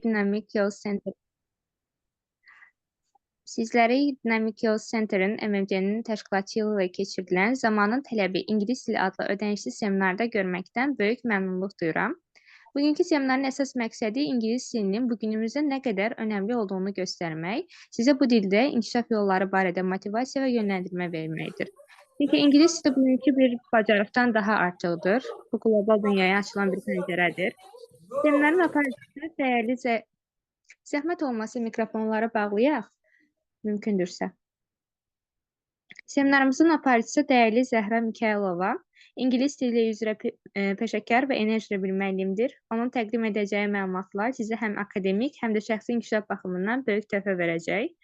Dinamik Yol Center. Sizləri Dinamik Yol Center'ın MMC-nin təşkilatçılığı ilə keçirilən Zamanın Tələbi İngilis Dili adlı ödənişsiz seminarda görməkdən böyük məmnunluq duyuram. Bugünkü seminarın əsas məqsədi ingilis dilinin bugünümüzdə nə qədər önəmli olduğunu göstərmək, sizə bu dildə inkişaf yolları barədə motivasiya və yönləndirmə verməkdir. Çünki ingilis dili bugünkü bir bacarıqdan daha artıqdır. Bu qlobal dünyaya açılan bir pəncərədir. Seminarın aparıcısı dəyərli zəhmət olmasa mikrofonları bağlayaq, mümkündürsə. Seminarımızın aparıcısı dəyərli Zəhra Mikayılova, İngilis dili üzrə peşəkar və enerjili bir müəllimdir. Onun təqdim edəcəyi məlumatlar sizə həm akademik, həm də şəxsi inkişaf baxımından böyük töhfə verəcək.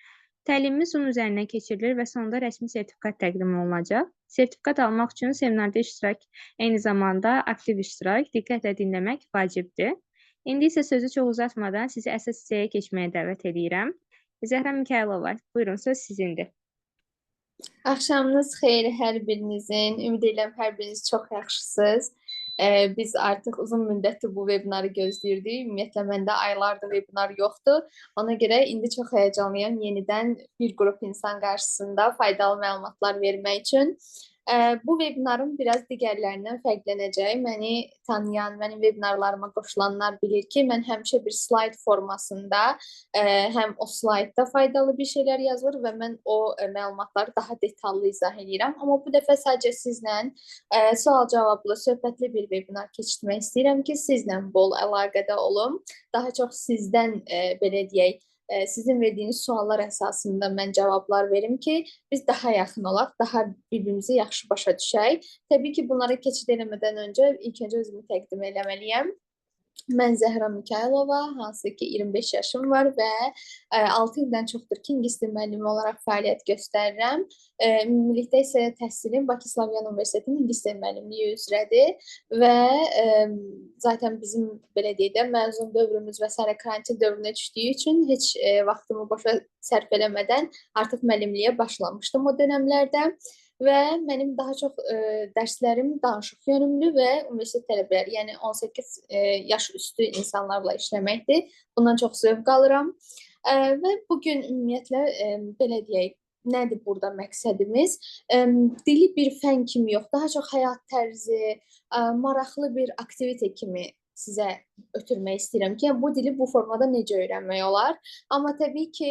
Təlimimiz Zoom üzərindən keçirilir və sonunda rəsmi sertifikat təqdim olunacaq. Sertifikat almaq üçün seminarda iştirak, eyni zamanda aktiv iştirak, diqqətlə dinləmək vacibdir. İndi isə sözü çox uzatmadan sizi əsas hissəyə keçməyə dəvət edirəm. Zəhra Mikayılova, buyurun, söz sizindir. Axşamınız xeyir hər birinizin. Ümid edirəm hər biriniz çox yaxşısınız. Biz artıq uzun müddətdir bu webinarı gözləyirdik. Ümumiyyətlə məndə aylardır webinar yoxdur. Ona görə indi çox həyəcanlıyam yenidən bir qrup insan qarşısında faydalı məlumatlar vermək üçün. Bu webinarım biraz digərlərindən fərqlənəcək. Məni tanıyan, mənim webinarlarıma qoşulanlar bilir ki, mən həmişə bir slayd formasında həm o slaydda faydalı bir şeylər yazılır və mən o məlumatları daha detallı izah edirəm. Amma bu dəfə sadəcə sizlə sual-cavablı, söhbətli bir webinar keçirmək istəyirəm ki, sizlə bol əlaqədə olum. Daha çox sizdən belə deyək, sizin verdiyiniz suallar əsasında mən cavablar verim ki, biz daha yaxın olaq, daha bir-birimizi yaxşı başa düşək. Təbii ki, bunlara keçid eləmədən öncə ilk öncə özümü təqdim eləməliyəm. Mən Zəhra Mikayılova, hansı ki 25 yaşım var və 6 ildən çoxdur ki, ingilis dili müəllimi olaraq fəaliyyət göstərirəm. Ümumilikdə isə təhsilim Bakı Slavyan Universitetinin ingilis dili müəllimliyi üzrədir və zaten bizim belə deyək də məzun dövrümüz və sairə karantin dövrünə düşdüyü üçün heç vaxtımı boşa sərf eləmədən artıq müəllimliyə başlamışdım o dönəmlərdə. Və mənim daha çox dərslərim danışıq yönümlü və universitet tələbələri, yəni 18 yaş üstü insanlarla işləməkdir. Bundan çox zövq alıram. Və bugün ümumiyyətlə belə deyək, nədir burada məqsədimiz? Dili bir fən kimi yox, daha çox həyat tərzi, maraqlı bir aktivite kimi sizə ötürmək istəyirəm ki, yəni bu dili bu formada necə öyrənmək olar? Amma təbii ki,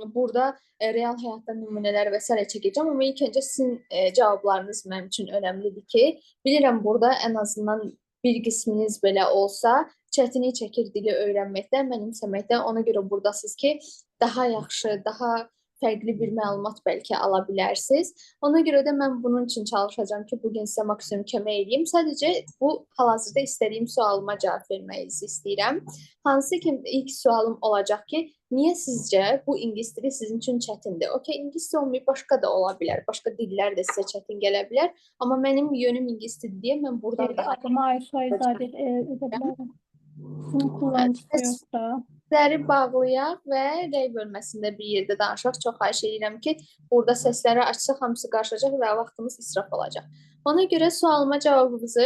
burada real həyatda nümunələr və sairə çəkəcəm, amma ilk öncə sizin cavablarınız mənim üçün önəmlidir ki, bilirəm burada ən azından bir qisminiz belə olsa, çətinlik çəkir dili öyrənməkdə, mənimsəməkdə. Ona görə buradasınız ki, daha yaxşı, daha fərqli bir məlumat bəlkə ala bilərsiniz. Ona görə də mən bunun üçün çalışacağam ki, bugün sizə maksimum kömək edeyim. Sadəcə bu hal-hazırda istədiyim sualıma cavab verməyinizi istəyirəm. Hansı ki, ilk sualım olacaq ki, niyə sizcə bu ingilis dili sizin üçün çətindir? Okey, ingilis dili olmayıb, başqa da ola bilər, başqa dillər də sizə çətin gələ bilər. Amma mənim yönüm ingilis dili deyə mən buradan daha Adıma Ayşe Ayzadə edə bilərəm. Zoom kullanıcısı yoxsa. Səsləri bağlayaq və rəy bölməsində bir yerdə danışaq. Çox xahiş edirəm ki, burada səsləri açsaq hamısı qarışacaq və vaxtımız israf olacaq. Ona görə sualıma cavabınızı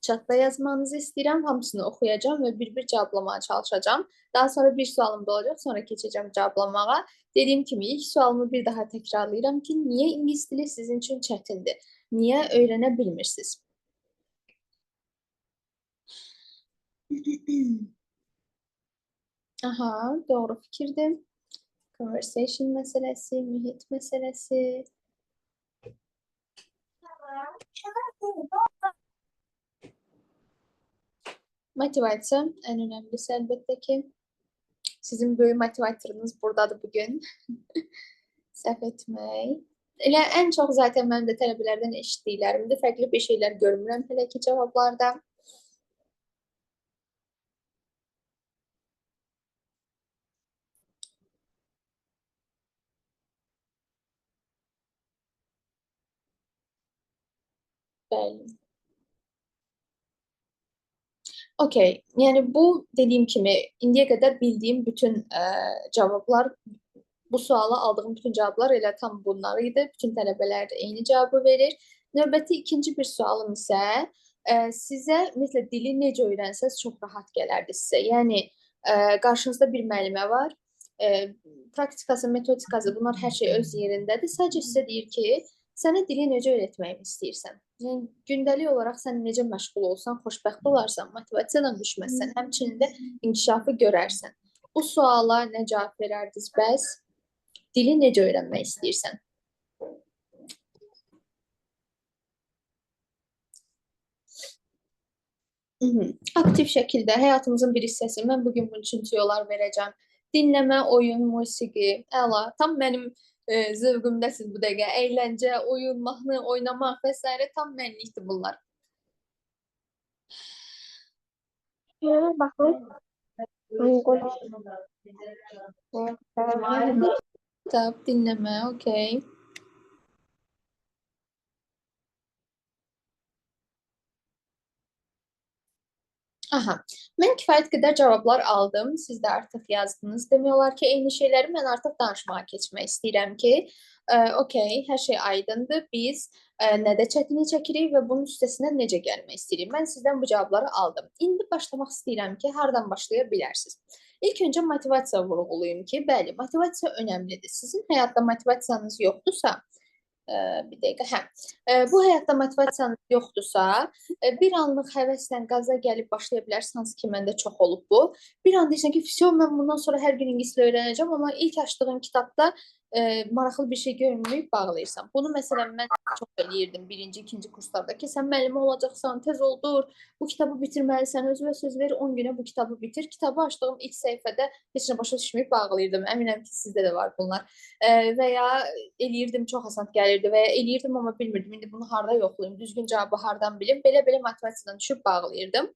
chatda yazmanızı istəyirəm. Hamısını oxuyacağam və bir-bir cevablamağa çalışacağam. Daha sonra bir sualım da olacaq, sonra keçəcəm cevablamağa. Dediyim kimi ilk sualımı bir daha təkrarlayıram ki, niyə ingilis dili sizin üçün çətindir? Niyə öyrənə bilmirsiniz? Aha, doğru fikirdir. Conversation məsələsi, mühit məsələsi. Motivasiya ən önəmlisi əlbəttə ki. Sizin böyük motivatorunuz buradadır bugün. Səhv etmək. Elə ən çox zaten mənim də tələbələrdən eşitdiklərimdir. Fərqli bir şeylər görmürəm hələ ki cavablarda. Bəli. Okey, yəni bu dediyim kimi indiyə qədər bildiyim bütün cavablar, bu suala aldığım bütün cavablar elə tam bunlar idi. Bütün tələbələr də eyni cavabı verir. Növbəti ikinci bir sualım isə sizə ümumiyyətlə dili necə öyrənsəz çox rahat gələrdi sizə. Yəni Qarşınızda bir müəllimə var. Praktikası, metodikası, bunlar hər şey öz yerindədir. Sadəcə sizə deyir ki, sənə dili necə öyrətməyimi istəyirsən? Yəni gündəlik olaraq sən necə məşğul olsan, xoşbəxt olarsan, motivasiyadan düşməzsən, həmçinin də inkişafı görərsən. Bu suala nə cavab verərdiniz bəs? Dili necə öyrənmək istəyirsən? Aktiv şəkildə həyatımızın bir hissəsi. Mən bugün bunun üçün tüyolar verəcəm. Dinləmə, oyun, musiqi, əla. Tam mənim zövqümdəsiz bu dəqiqə. Əyləncə, oyun, mahnı, oynamaq və s. tam mənlikdir bunlar. Baxın. Kitab, dinləmə, okey. Aha, mən kifayət qədər cavablar aldım. Siz də artıq yazdınız. Demək olar ki, eyni şeyləri mən artıq danışmağa keçmək istəyirəm ki, okey, hər şey aydındır. Biz nədə çətinlik çəkirik və bunun üstəsindən necə gəlmək istəyirik? Mən sizdən bu cavabları aldım. İndi başlamaq istəyirəm ki, hardan başlaya bilərsiniz? İlk öncə motivasiya vurğulayım ki, bəli, motivasiya önəmlidir. Sizin həyatda motivasiyanız yoxdursa, bir dəqiqə, hə. Bu həyatda motivasiyanız yoxdursa, bir anlıq həvəslə qaza gəlib başlaya bilərsiniz, hansı ki, məndə çox olub bu. Bir an deyirsən ki, vəsyo, mən bundan sonra hər gün ingilis dili öyrənəcəm, amma ilk açdığın kitabda maraqlı bir şey görməyib bağlayırsan. Bunu məsələn mən çox eləyirdim birinci, ikinci kurslarda ki, sən müəllimə olacaqsan, tez oldur, bu kitabı bitirməlisən, özünə söz ver, 10 günə bu kitabı bitir. Kitabı açdığım ilk səhifədə heç nə başa düşməyib bağlayırdım. Əminəm ki, sizdə də var bunlar. Və ya eləyirdim, çox asan gəlirdi və ya eləyirdim, amma bilmirdim. İndi bunu harda yoxlayım, düzgün cavabı hardan bilim. Belə-belə motivasiyadan düşüb bağlayırdım.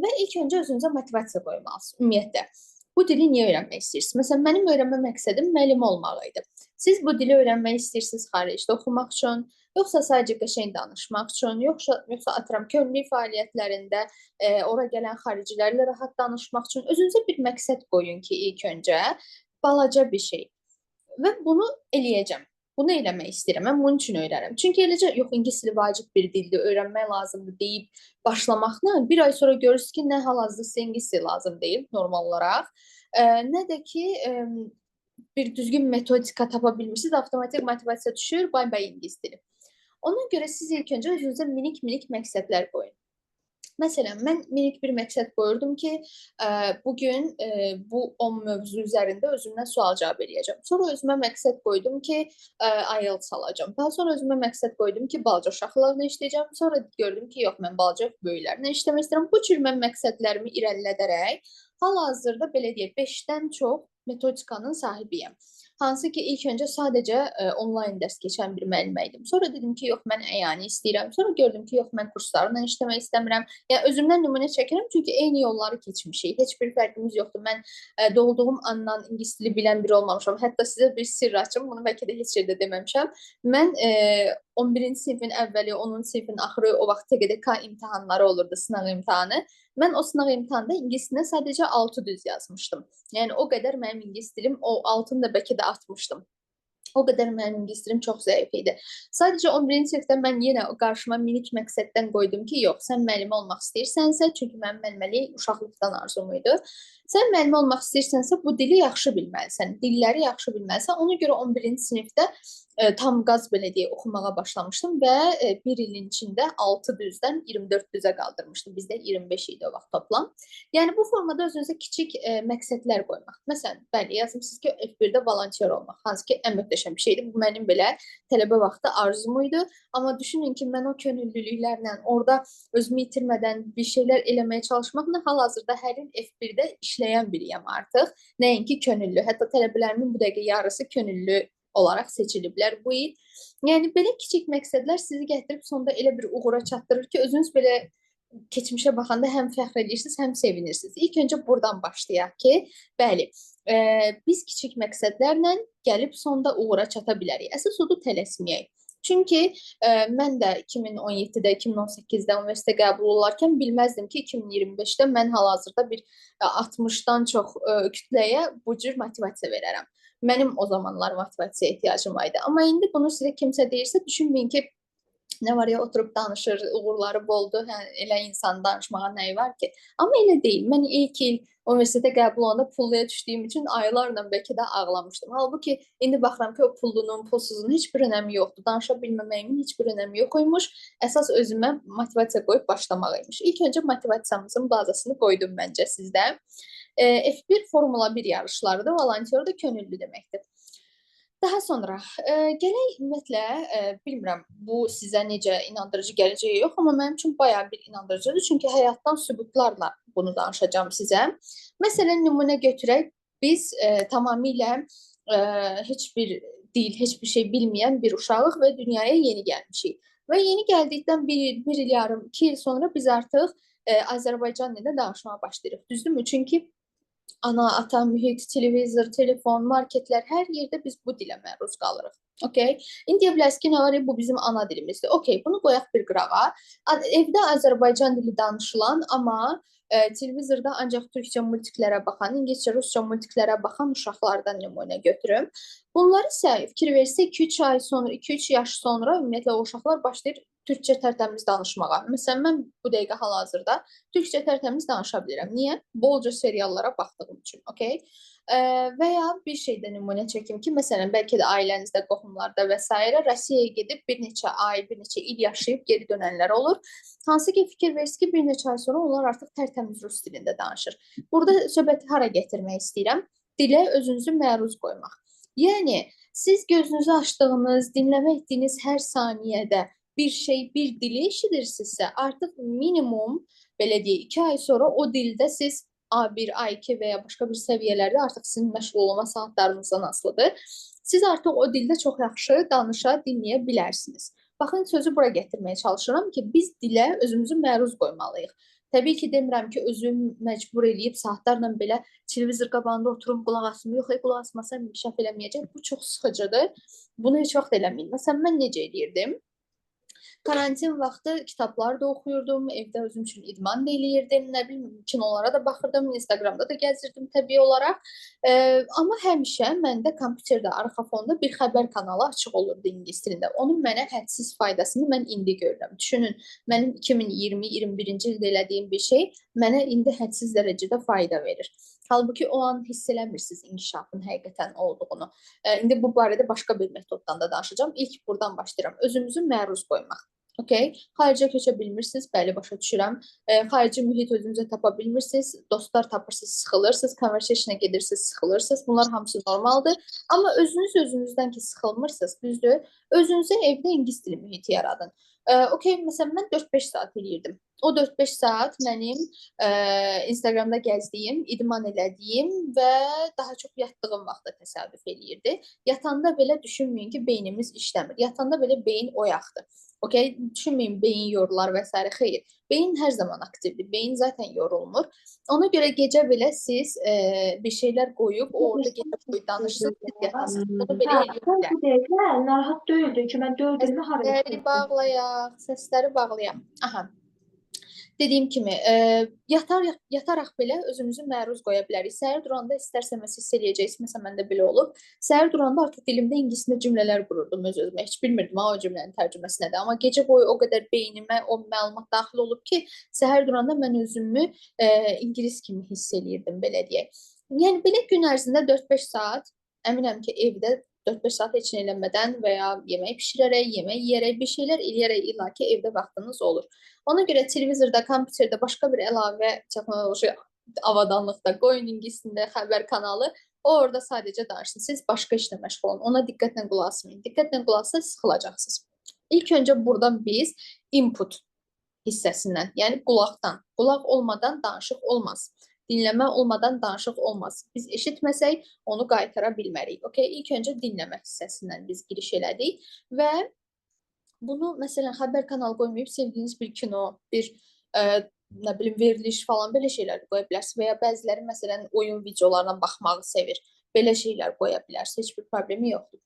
Və ilk öncə özünüzə motivasiya qoymalısınız ümumiyyətlə. Bu dili niyə öyrənmək istəyirsiniz? Məsələn, mənim öyrənmə məqsədim müəllim olmaq idi. Siz bu dili öyrənmək istəyirsiniz xaricdə oxumaq üçün, yoxsa sadəcə qəşəng danışmaq üçün, yoxsa atıram könüllü fəaliyyətlərində ora gələn xaricilərlə rahat danışmaq üçün özünüzə bir məqsəd qoyun ki, ilk öncə balaca bir şey. Və bunu eləyəcəm. Bunu eləmək istəyirəm. Mən bunun üçün öyrənirəm. Çünki eləcə yox, ingilis dili vacib bir dildir, öyrənmək lazımdır deyib başlamaqla bir ay sonra görürsünüz ki, nə hal-hazırda sizə ingilis dili lazım deyil normal olaraq, nə də ki bir düzgün metodika tapa bilmirsiniz, avtomatik motivasiya düşür, bay-bay ingilis dili. Ona görə siz ilk öncə özünüzə minik-minik məqsədlər qoyun. Məsələn, mən minik bir məqsəd qoyurdum ki, bugün bu 10 mövzu üzərində özümdən sual-cavab eləyəcəm. Sonra özümə məqsəd qoydum ki, IELTS alacağam. Daha sonra özümə məqsəd qoydum ki, balaca uşaqlarla işləyəcəm. Sonra gördüm ki, yox, mən balaca böyüklərlə işləmək istəyirəm. Bu cür mən məqsədlərimi irəlilədərək hal-hazırda belə deyək, 5-dən çox metodikanın sahibiyəm. Hansı ki, ilk öncə sadəcə onlayn dərs keçən bir müəllimə idim. Sonra dedim ki, yox, mən əyani istəyirəm. Sonra gördüm ki, yox, mən kurslarla işləmək istəmirəm. Yəni, özümdən nümunə çəkirəm, çünki eyni yolları keçmişik. Heç bir fərqimiz yoxdur. Mən doğulduğum andan ingilis dili bilən biri olmamışam. Hətta sizə bir sirr açım, bunu bəlkə də heç yerdə deməmişəm. Mən 11-ci sinifin əvvəli, 10-cu sinifin axırı, o vaxt TQDK imtahanları olurdu, sınaq imtahanı. Mən o sınaq imtahanında ingilis dilində sadəcə 6 düz yazmışdım. Yəni, o qədər mənim ingilis dilim, o 6-nı da bəlkə də atmışdım. O qədər mənim ingilis dilim çox zəif idi. Sadəcə 11-ci sinifdə mən yenə qarşıma minik məqsəddən qoydum ki, yox, sən müəllimə olmaq istəyirsənsə, çünki mənim müəlliməlik uşaqlıqdan arzum idi. Sən müəllimə olmaq istəyirsənsə, bu dili yaxşı bilməlisən, dilləri yaxşı bilməlisən. Ona görə 11-ci sinifdə tam qaz belə deyə oxumağa başlamışdım və bir ilin içində 6 düzdən 24 düzə qaldırmışdım. Bizdə 25 idi o vaxt toplam. Yəni, bu formada özünüzə kiçik məqsədlər qoymaq. Məsələn, bəli, yazmışsınız ki, F1-də volontiyor olmaq, hansı ki, ən möhtəşəm bir şeydir. Bu, mənim belə tələbə vaxtı arzum idi. Amma düşünün ki, mən o könüllülüklərlə orada özümü itirmədən bir şeylər eləməyə çalışmaqla hal-hazırda hər il F1-də işləyən biriyəm artıq. Nəinki könüllü. Hətta tələbələrimin bu dəqiqə yarısı könüllü olaraq seçiliblər bu il. Yəni, belə kiçik məqsədlər sizi gətirib sonda elə bir uğura çatdırır ki, özünüz belə keçmişə baxanda həm fəxr edirsiniz, həm sevinirsiniz. İlk öncə buradan başlayaq ki, bəli, biz kiçik məqsədlərlə gəlib sonda uğura çata bilərik. Əsas odur tələsməyək. Çünki mən də 2017-də, 2018-də universitetə qəbul olarkən bilməzdim ki, 2025-də mən hal-hazırda bir 60-dan çox kütləyə bu cür motivasiya verərəm. Mənim o zamanlar motivasiyaya ehtiyacım var idi. Amma indi bunu sizə kimsə deyirsə, düşünməyin ki, Nə var ya, oturub danışır, uğurları boldur. Hə, elə insan danışmağa nəyi var ki? Amma elə deyil. Mən ilk il universitetə qəbul olanda pulluya düşdüyüm üçün aylarla bəlkə də ağlamışdım. Halbuki indi baxıram ki, o pullunun, pulsuzun heç bir önəmi yoxdur. Danışa bilməməyimin heç bir önəmi yox imiş. Əsas özümə motivasiya qoyub başlamaq imiş. İlk öncə motivasiyamızın bazasını qoydum məncə sizdə. F1 Formula 1 yarışlarıdır. Volunteer da könüllü deməkdir. Daha sonra gələk ümumiyyətlə, bilmirəm bu sizə necə inandırıcı gələcəyi yox, amma mənim üçün bayağı bir inandırıcıdır. Çünki həyatdan sübutlarla bunu danışacağam sizə. Məsələn, nümunə götürək, biz tamamilə heç bir dil, heç bir şey bilməyən bir uşağıq və dünyaya yeni gəlmişik. Və yeni gəldikdən bir il yarım, 2 il sonra biz artıq Azərbaycan dilində danışmağa başlayırıq. Düzdürmü? Çünki ana, ata, mühit, televizor, telefon, marketlər, hər yerdə biz bu dilə məruz qalırıq. Okay? İndi deyə bilərsiniz ki, nə var ya, bu bizim ana dilimizdir. Okay, bunu qoyaq bir qırağa. Evdə Azərbaycan dili danışılan, amma televizorda ancaq türkcə multiklərə baxan, ingiliscə, rusca multiklərə baxan uşaqlardan nümunə götürüm. Bunlar isə fikir versək 2-3 ay sonra, 2-3 yaş sonra ümumiyyətlə o uşaqlar başlayır türkcə tərtəmiz danışmağa. Məsələn, mən bu dəqiqə hal-hazırda türkcə tərtəmiz danışa bilirəm. Niyə? Bolca seriallara baxdığım üçün, okey? Və ya bir şeydə nümunə çəkim ki, məsələn, bəlkə də ailənizdə, qohumlarda və s. Rusiyaya gedib bir neçə ay, bir neçə il yaşayıb geri dönənlər olur. Hansı ki, fikir verirsiniz ki, bir neçə ay sonra onlar artıq tərtəmiz rus dilində danışır. Burada söhbəti hara gətirmək istəyirəm? Dilə özünüzü məruz qoymaq. Yəni, siz gözünüzü açdığınız, dinləmə etdiyiniz hər saniyədə bir şey, bir dili eşidirsinizsə, artıq minimum, belə deyək, 2 ay sonra o dildə siz A1, A2 və ya başqa bir səviyyələrdə artıq sizin məşğul olma saatlarınızdan asılıdır. Siz artıq o dildə çox yaxşı danışa, dinləyə bilərsiniz. Baxın, sözü bura gətirməyə çalışıram ki, biz dilə özümüzü məruz qoymalıyıq. Təbii ki, demirəm ki, özümü məcbur eləyib saatlarla belə televizor qabağında oturum, qulaq asım. Yox, qulaq asmasam inkişaf eləməyəcək. Bu çox sıxıcıdır. Bunu heç vaxt eləməyin. Məsələn, mən necə eləyirdim? Karantin vaxtı kitablar da oxuyurdum, evdə özüm üçün idman da eləyirdim, nə bilim, kinolara da baxırdım, Instagramda da gəzirdim təbii olaraq. Amma həmişə məndə kompüterdə arxa fonda bir xəbər kanalı açıq olurdu ingilis dilində. Onun mənə hədsiz faydasını mən indi görürəm. Düşünün, mənim 2020-21-ci ildə elədiyim bir şey mənə indi hədsiz dərəcədə fayda verir. Halbuki o an hiss eləmirsiniz inkişafın həqiqətən olduğunu. İndi bu barədə başqa bir metoddan da danışacağam. İlk buradan başlayıram. Özümüzü məruz qoymaq. Okay? Xaricə köçə bilmirsiniz, bəli, başa düşürəm. Xarici mühit özünüzə tapa bilmirsiniz, dostlar tapırsınız, sıxılırsınız, conversation-a gedirsiniz, sıxılırsınız. Bunlar hamısı normaldır. Amma özünüz özünüzdən ki sıxılmırsınız, düzdür? Özünüzə evdə ingilis dili mühiti yaradın. Okay, məsələn, mən 4-5 saat eləyirdim. O 4-5 saat mənim Instagramda gəzdiyim, idman elədiyim və daha çox yatdığım vaxta təsadüf eləyirdi. Yatanda belə düşünməyin ki, beynimiz işləmir. Yatanda belə beyin oyaqdır. Okay, düşünməyin beyin yorular və s. Xeyr, beyin hər zaman aktivdir. Beyin zaten yorulmur. Ona görə gecə belə siz bir şeylər qoyub, o orada gecə boyu danışsın, siz yatasınız. Bunu belə eləyə bilər. Bu dəqiqə narahat deyildim ki, mən 4 ilimi haraya Səsləri bağlayaq, səsləri bağlayaq. Aha. Dediyim kimi, yataraq belə özümüzü məruz qoya bilərik. Səhər duranda istər-istəməz hiss eləyəcəksiniz. Məsələn, məndə belə olub. Səhər duranda artıq dilimdə ingiliscə cümlələr qururdum öz-özümə. Heç bilmirdim ha, o cümlənin tərcüməsi nədir. Amma gecə boyu o qədər beynimə o məlumat daxil olub ki, səhər duranda mən özümü ingilis kimi hiss eləyirdim, belə deyək. Yəni, belə gün ərzində 4-5 saat, əminəm ki, evdə 4-5 saat heç nə eləmədən və ya yemək bişirərək, yemək yeyərək, bir şeylər eləyərək illaki evdə vaxtınız olur. Ona görə televizorda, kompüterdə başqa bir əlavə texnoloji avadanlıqda qoyun ingilis dilində xəbər kanalı, o orada sadəcə danışsın. Siz başqa işlə məşğul olun. Ona diqqətlə qulaq asmayın. Diqqətlə qulaq assanız sıxılacaqsınız. İlk öncə buradan biz input hissəsindən, yəni qulaqdan, qulaq olmadan danışıq olmaz. Dinləmə olmadan danışıq olmaz. Biz eşitməsək onu qaytara bilmərik. Okay? İlk öncə dinləmə hissəsindən biz giriş elədik və bunu məsələn xəbər kanalı qoymayıb sevdiyiniz bir kino, bir nə bilim veriliş falan belə şeylər qoya bilərsiniz və ya bəziləri məsələn oyun videolarına baxmağı sevir. Belə şeylər qoya bilərsiniz. Heç bir problemi yoxdur.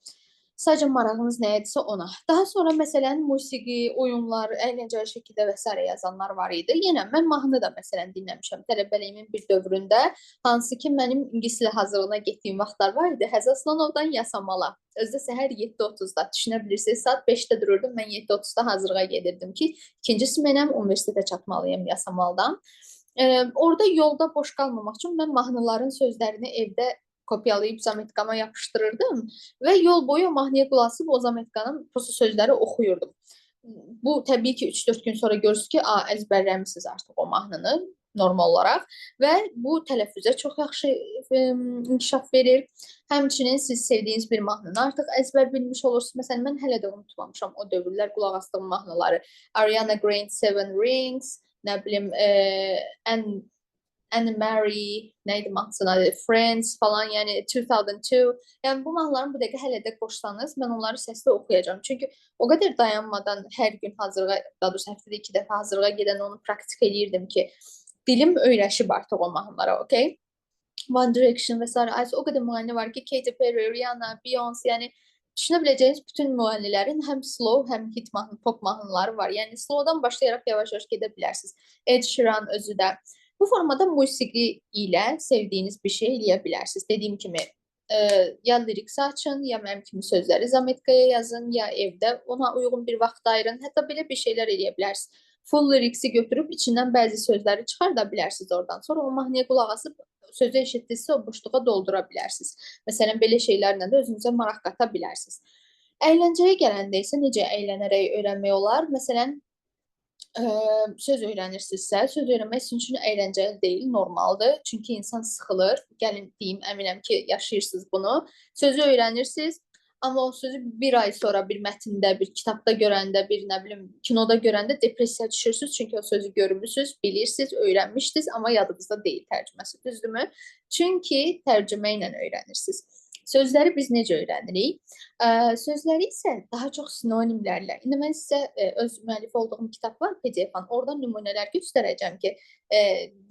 Sadəcə marağınız nəyidirsə ona. Daha sonra məsələn musiqi, oyunlar, əyləncəli şəkildə və sairə yazanlar var idi. Yenə mən mahnı da məsələn dinləmişəm tələbəliyimin bir dövründə, hansı ki mənim ingilis dili hazırlığına getdiyim vaxtlar var idi. Həzi Aslanovdan Yasamala. Özü də səhər 7:30-da, düşünə bilirsiniz, saat 5-də dururdum, mən 7:30-da hazırlığa gedirdim ki, ikinci smenəm universitetə çatmalıyam Yasamaldan. Orada yolda boş qalmamaq üçün mən mahnıların sözlərini evdə kopyalayıb zametkama yapışdırırdım və yol boyu o mahnıya qulaq asıb o zametkanın prosta sözləri oxuyurdum. Bu təbii ki 3-4 gün sonra görürsünüz ki, a, əzbərləmisiniz artıq o mahnını normal olaraq və bu tələffüzə çox yaxşı inkişaf verir. Həmçinin siz sevdiyiniz bir mahnını artıq əzbər bilmiş olursunuz. Məsələn, mən hələ də unutmamışam o dövrlər qulaq asdığım mahnıları. Ariana Grande Seven Rings, nə bilim, Anne Marie, nə idi mahnısının adı, Friends falan, yəni 2002. Yəni bu mahnıların bu dəqiqə hələ də qoşsanız, mən onları səslə oxuyacağam. Çünki o qədər dayanmadan hər gün hazırlığa, daha doğrusu həftədə 2 dəfə hazırlığa gedən onu praktik eləyirdim ki, dilim öyrəşib artıq o mahnılara, okey? One Direction və sairə. O qədər müğənni var ki, Katy Perry, Rihanna, Beyoncé, yəni düşünə biləcəyiniz bütün müğənnilərin həm slow, həm hit mahnı, pop mahnıları var. Yəni slowdan başlayaraq yavaş-yavaş gedə bilərsiniz. Ed Sheeran özü də. Bu formada musiqi ilə sevdiyiniz bir şey eləyə bilərsiniz. Dediyim kimi, ya lyrics açın, ya mənim kimi sözləri zametkaya yazın, ya evdə ona uyğun bir vaxt ayırın. Hətta belə bir şeylər eləyə bilərsiniz. Full lyrics'i götürüb içindən bəzi sözləri çıxarda bilərsiniz oradan. Sonra o mahnıya qulaq asıb sözü eşitdinizsə o boşluğa doldura bilərsiniz. Məsələn, belə şeylərlə də özünüzə maraq qata bilərsiniz. Əyləncəyə gələndə isə necə əylənərək öyrənmək olar? Məsələn, söz öyrənirsinizsə, söz öyrənmək sizin üçün əyləncəli deyil, normaldır. Çünki insan sıxılır. Gəlin deyim, əminəm ki, yaşayırsınız bunu. Sözü öyrənirsiniz, amma o sözü bir ay sonra bir mətndə, bir kitabda görəndə, bir nə bilim, kinoda görəndə depressiyaya düşürsünüz. Çünki o sözü görmüsünüz, bilirsiniz, öyrənmişdiniz, amma yadınızda deyil tərcüməsi, düzdürmü? Çünki tərcümə ilə öyrənirsiniz. Sözləri biz necə öyrənirik? Sözləri isə daha çox sinonimlərlə. İndi mən sizə öz müəllif olduğum kitab var, PDF-an. Oradan nümunələr göstərəcəm ki,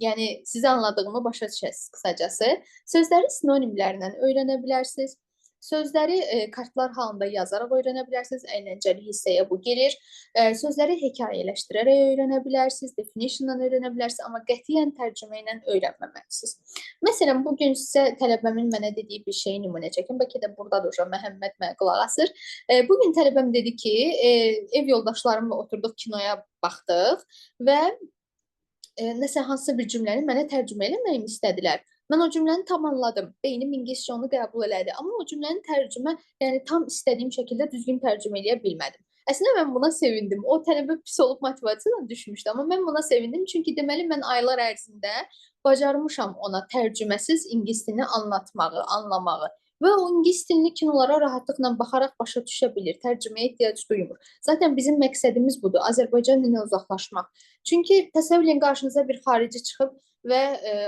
yəni sizə anladığımı başa düşəsiniz qısacası. Sözləri sinonimlərlə öyrənə bilərsiniz. Sözləri kartlar halında yazaraq öyrənə bilərsiniz. Əyləncəli hissəyə bu girir. Sözləri hekayələşdirərək öyrənə bilərsiniz, definition-la öyrənə bilərsiniz, amma qətiyyən tərcümə ilə öyrənməməlisiniz. Məsələn, bugün sizə tələbəmin mənə dediyi bir şeyi nümunə çəkim. Bəlkə də burdadır hocam, Məhəmməd mənə qulaq asır. Bugün tələbəm dedi ki, ev yoldaşlarımla oturduq, kinoya baxdıq və nəsə hansısa bir cümləni mənə tərcümə eləməyimi istədilər. Mən o cümləni tam anladım. Beynim ingiliscə onu qəbul elədi. Amma o cümləni tərcümə, yəni tam istədiyim şəkildə düzgün tərcümə eləyə bilmədim. Əslində mən buna sevindim. O tələbə pis olub motivasiyadan düşmüşdü. Amma mən buna sevindim. Çünki deməli mən aylar ərzində bacarmışam ona tərcüməsiz ingilis dilini anlatmağı, anlamağı. Və o ingilis dilini kinolara rahatlıqla baxaraq başa düşə bilir, tərcüməyə ehtiyac duymur. Zaten bizim məqsədimiz budur, Azərbaycan dilindən uzaqlaşmaq. Çünki təsəvvür edin, qarşınıza bir xarici çıxıb və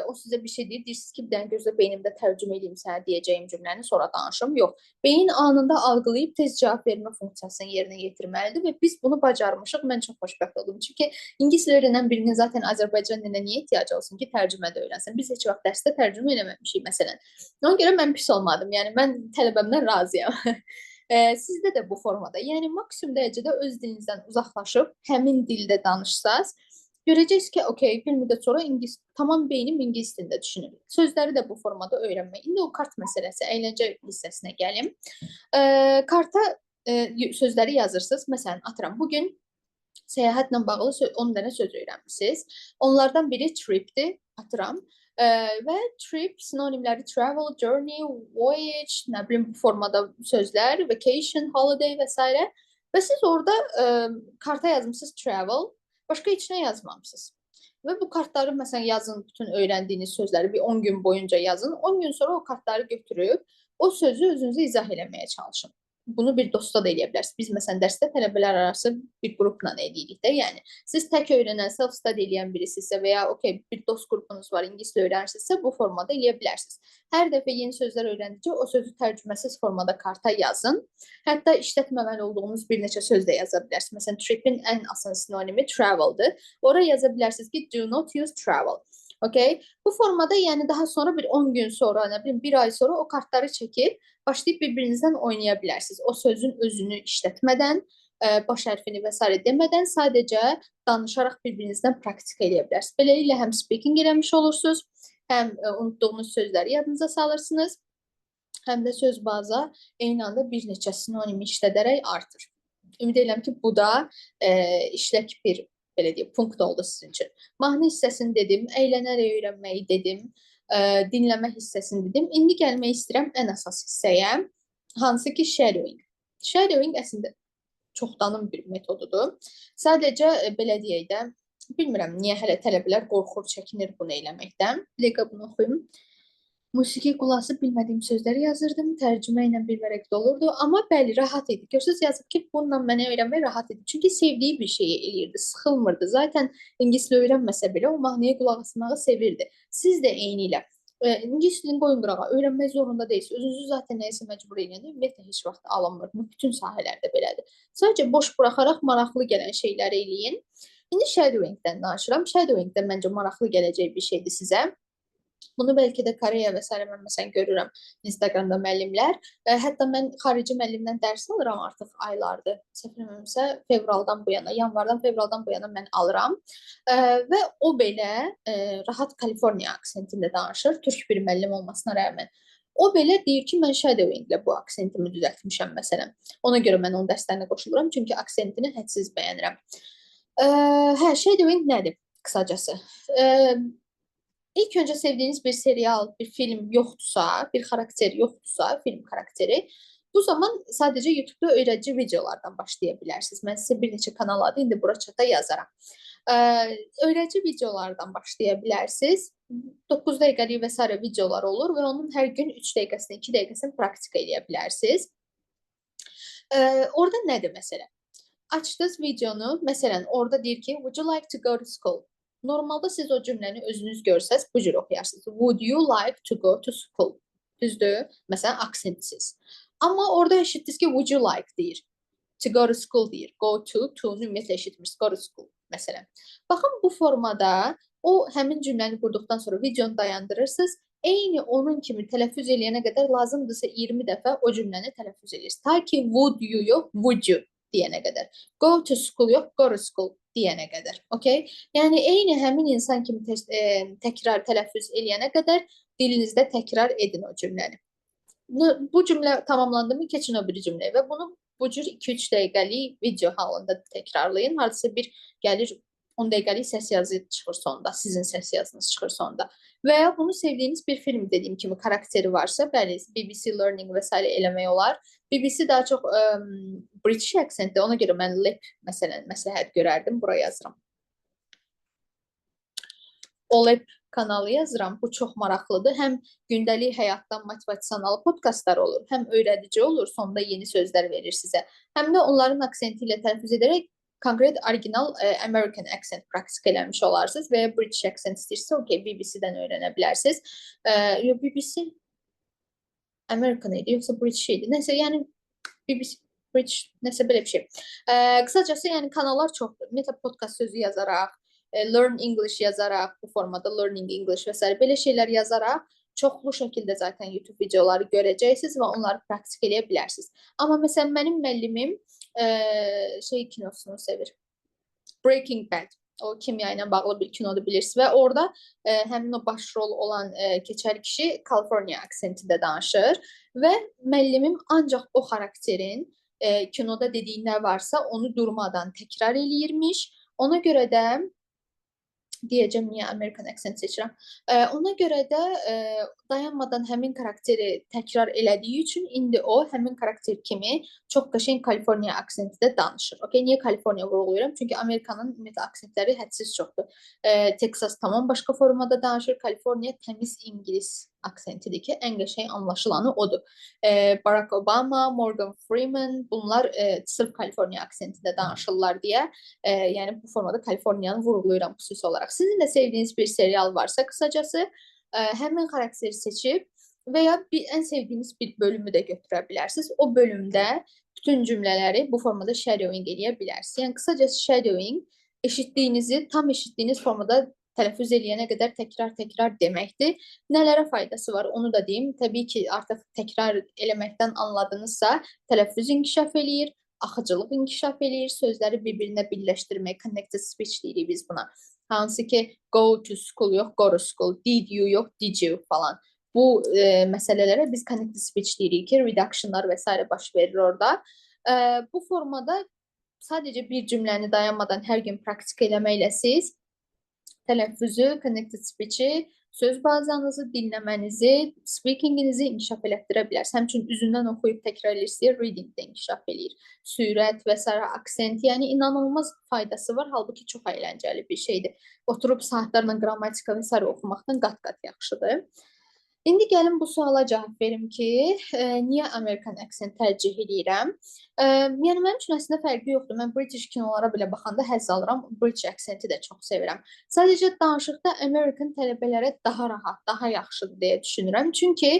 o sizə bir şey deyir, deyirsiniz ki, bir dənə gözlə beynimdə tərcümə edeyim sənə deyəcəyim cümləni, sonra danışım. Yox, beyin anında algılayıb tez cavab vermə funksiyasını yerinə yetirməlidir və biz bunu bacarmışıq. Mən çox xoşbəxt oldum. Çünki ingilis dili öyrənən birinin zaten Azərbaycan dilinə niyə ehtiyacı olsun ki, tərcümə də öyrənsin? Biz heç vaxt dərsdə tərcümə eləməmişik məsələn. Ona görə mən pis olmadım. Yəni mən tələbəmdən razıyam. Sizdə də bu formada, yəni maksimum dərəcədə öz dilinizdən uzaqlaşıb həmin dildə danışsaz, görəcəksiniz ki, okey, bir müddət sonra ingilis, tamam beynim ingilis dilində düşünür. Sözləri də bu formada öyrənmək. İndi o kart məsələsi, əyləncə hissəsinə gəlim. Karta sözləri yazırsınız. Məsələn, atıram, bugün səyahətlə bağlı 10 dənə söz öyrənmişsiniz. Onlardan biri tripdir, atıram. Və trip sinonimləri travel, journey, voyage, nə bilim bu formada sözlər, vacation, holiday və s. Və siz orada karta yazmışsınız travel, başqa heç nə yazmamışsınız. Və bu kartları məsələn yazın, bütün öyrəndiyiniz sözləri bir 10 gün boyunca yazın. 10 gün sonra o kartları götürüb o sözü özünüzə izah eləməyə çalışın. Bunu bir dosta da eləyə bilərsiniz. Biz məsələn dərsdə tələbələr arası bir qrupla eləyirik də. Yəni siz tək öyrənən, self-study eləyən birisinizsə və ya okey bir dost qrupunuz var, ingilis dili öyrənirsinizsə bu formada eləyə bilərsiniz. Hər dəfə yeni sözlər öyrəndikcə o sözü tərcüməsiz formada karta yazın. Hətta işlətməməli olduğunuz bir neçə söz də yaza bilərsiniz. Məsələn, tripin ən asan sinonimi traveldir. Ora yaza bilərsiniz ki, do not use travel. Okay? Bu formada, yəni daha sonra bir 10 gün sonra, nə bilim bir ay sonra o kartları çəkib başlayıb bir-birinizdən oynaya bilərsiniz. O sözün özünü işlətmədən, baş hərfini və sairə demədən sadəcə danışaraq bir-birinizdən praktika eləyə bilərsiniz. Beləliklə həm speaking eləmiş olursunuz, həm unutduğunuz sözləri yadınıza salırsınız, həm də söz baza eyni anda bir neçə sinonimi işlədərək artır. Ümid edirəm ki, bu da işlək bir, belə deyək, punkt oldu sizin üçün. Mahnı hissəsini dedim, əylənərək öyrənməyi dedim, dinləmə hissəsini dedim. İndi gəlmək istəyirəm ən əsas hissəyə, hansı ki shadowing. Shadowing əslində çoxdanın bir metodudur. Sadəcə belə deyək də, bilmirəm niyə hələ tələbələr qorxur, çəkinir bunu eləməkdən. Bir dəqiqə bunu oxuyum. Musiqi qulaq asıb bilmədiyim sözləri yazırdım, tərcümə ilə bir vərəq dolurdu, amma bəli, rahat idi. Görürsüz, yazıb ki, bununla mənə öyrənmək rahat idi. Çünki sevdiyi bir şeyi eləyirdi, sıxılmırdı. Zaten ingilis dili öyrənməsə belə o mahnıya qulaq asmağı sevirdi. Siz də eyni ilə. İngilis dilini qoyun qırağa, öyrənmək zorunda deyilsiniz. Özünüzü zaten nəyisə məcbur eləyəndə ümumiyyətlə heç vaxt alınmır. Bu bütün sahələrdə belədir. Sadəcə boş buraxaraq maraqlı gələn şeyləri eləyin. İndi shadowing-dən danışıram. Shadowing də məncə maraqlı gələcək bir şeydir sizə. Bunu bəlkə də Koreya və sairə mən məsələn görürəm Instagramda müəllimlər. Hətta mən xarici müəllimdən dərs alıram artıq aylardır. Səhv eləmirəmsə fevraldan bu yana, yanvardan fevraldan bu yana mən alıram. Və o belə rahat Kaliforniya aksentində danışır, türk bir müəllim olmasına rəğmən. O belə deyir ki, mən shadowing-ilə bu aksentimi düzəltmişəm məsələn. Ona görə mən onun dərslərinə qoşuluram, çünki aksentini hədsiz bəyənirəm. Hə, shadowing nədir qısacası? İlk öncə sevdiyiniz bir serial, bir film yoxdursa, bir xarakter yoxdursa, film karakteri, bu zaman sadəcə YouTube-da öyrədici videolardan başlaya bilərsiniz. Mən sizə bir neçə kanal adı indi bura çata yazaram. Öyrədici videolardan başlaya bilərsiniz. 9 dəqiqəlik və sairə videolar olur və onun hər gün 3 dəqiqəsini, 2 dəqiqəsini praktika eləyə bilərsiniz. Orada nədir məsələ? Açdınız videonu, məsələn, orada deyir ki, would you like to go to school? Normalda siz o cümləni özünüz görsəz bu cür oxuyarsınız. Would you like to go to school? Düzdür? Məsələn, aksentsiz. Amma orada eşitdiniz ki, would you like deyir. To go to school deyir. Go to, to-nu ümumiyyətlə eşitmirsiniz. Go to school məsələn. Baxın, bu formada o həmin cümləni qurduqdan sonra videonu dayandırırsınız. Eyni onun kimi tələffüz eləyənə qədər lazımdırsa 20 dəfə o cümləni tələffüz eləyirsiniz. Ta ki would you yox, would you deyənə qədər. Go to school yox, go to school deyənə qədər. Okay? Yəni eyni həmin insan kimi təkrar tələffüz eləyənə qədər dilinizdə təkrar edin o cümləni. Bu cümlə tamamlandı mı, keçin o biri cümləyə və bunu bu cür 2-3 dəqiqəlik video halında təkrarlayın. Hardasa bir gəlir 10 dəqiqəlik səs yazı çıxır sonda, sizin səs yazınız çıxır sonda. Və ya bunu sevdiyiniz bir film dediyim kimi karakteri varsa, bəli, BBC Learning və sairə eləmək olar. BBC daha çox British aksentdə, ona görə mən LEP məsələn məsləhət görərdim, bura yazıram. O LEP kanalı yazıram. Bu çox maraqlıdır. Həm gündəlik həyatdan motivasiyalı podkastlar olur, həm öyrədici olur, sonda yeni sözlər verir sizə. Həm də onların aksenti ilə tələffüz edərək konkret original American accent praktika eləmiş olarsınız və ya British accent istəyirsə, okey, BBC-dən öyrənə bilərsiniz. BBC American idi, yoxsa British idi. Nəsə, yəni BBC British, nəsə belə bir şey. Qısacası, yəni kanallar çoxdur. Ümumiyyətlə podcast sözü yazaraq, Learn English yazaraq, bu formada Learning English və sairə belə şeylər yazaraq çoxlu şəkildə zaten YouTube videoları görəcəksiniz və onları praktik eləyə bilərsiniz. Amma məsələn mənim müəllimim şey kinosunu sevir. Breaking Bad. O kimya ilə bağlı bir kinodur bilirsiniz və orada həmin o baş rol olan keçəl kişi Kaliforniya aksentində danışır və müəllimim ancaq o xarakterin kinoda dediyi nə varsa onu durmadan təkrar eləyirmiş. Ona görə də deyəcəm niyə American accent seçirəm. Ona görə də dayanmadan həmin karakteri təkrar elədiyi üçün indi o həmin karakter kimi çox qəşəng Kaliforniya aksentində danışır. Okay, niyə Kaliforniya vurğulayıram? Çünki Amerikanın ümumiyyətlə aksentləri hədsiz çoxdur. Texas tamam başqa formada danışır. Kaliforniya təmiz ingilis aksentidir ki, ən qəşəng anlaşılanı odur. Barack Obama, Morgan Freeman bunlar sırf Kaliforniya aksentində danışırlar deyə, yəni bu formada Kaliforniyanı vurğulayıram xüsusi olaraq. Sizin də sevdiyiniz bir serial varsa qısacası, həmin karakteri seçib və ya bir ən sevdiyiniz bir bölümü də götürə bilərsiniz. O bölümdə bütün cümlələri bu formada shadowing eləyə bilərsiniz. Yəni qısacası shadowing eşitdiyinizi tam eşitdiyiniz formada Tələffüz eləyənə qədər təkrar-təkrar deməkdir. Nələrə faydası var, onu da deyim. Təbii ki, artıq təkrar eləməkdən anladınızsa, tələffüz inkişaf eləyir, axıcılıq inkişaf eləyir, sözləri bir-birinə birləşdirmək, connected speech deyirik biz buna. Hansı ki, go to school yox, go to school, did you yox, did you falan. Bu məsələlərə biz connected speech deyirik ki, reductionlar və s. baş verir orada. Bu formada sadəcə bir cümləni dayanmadan hər gün praktika eləməklə siz tələffüzü, connected speech-i, söz bazanızı, dinləmənizi, speakinginizi inkişaf elətdirə bilərsiniz. Həmçinin üzündən oxuyub təkrar edirsiniz, reading də inkişaf eləyir. Sürət və sairə, aksent, yəni inanılmaz faydası var. Halbuki çox əyləncəli bir şeydir. Oturub saatlarla qrammatika və sairə oxumaqdan qat-qat yaxşıdır. İndi gəlin bu suala cavab verim ki, niyə American accent tərcih eləyirəm? Yəni mənim üçün əslində fərqi yoxdur. Mən British kinolara belə baxanda həzz alıram. British accenti də çox sevirəm. Sadəcə danışıqda American tələbələrə daha rahat, daha yaxşıdır deyə düşünürəm. Çünki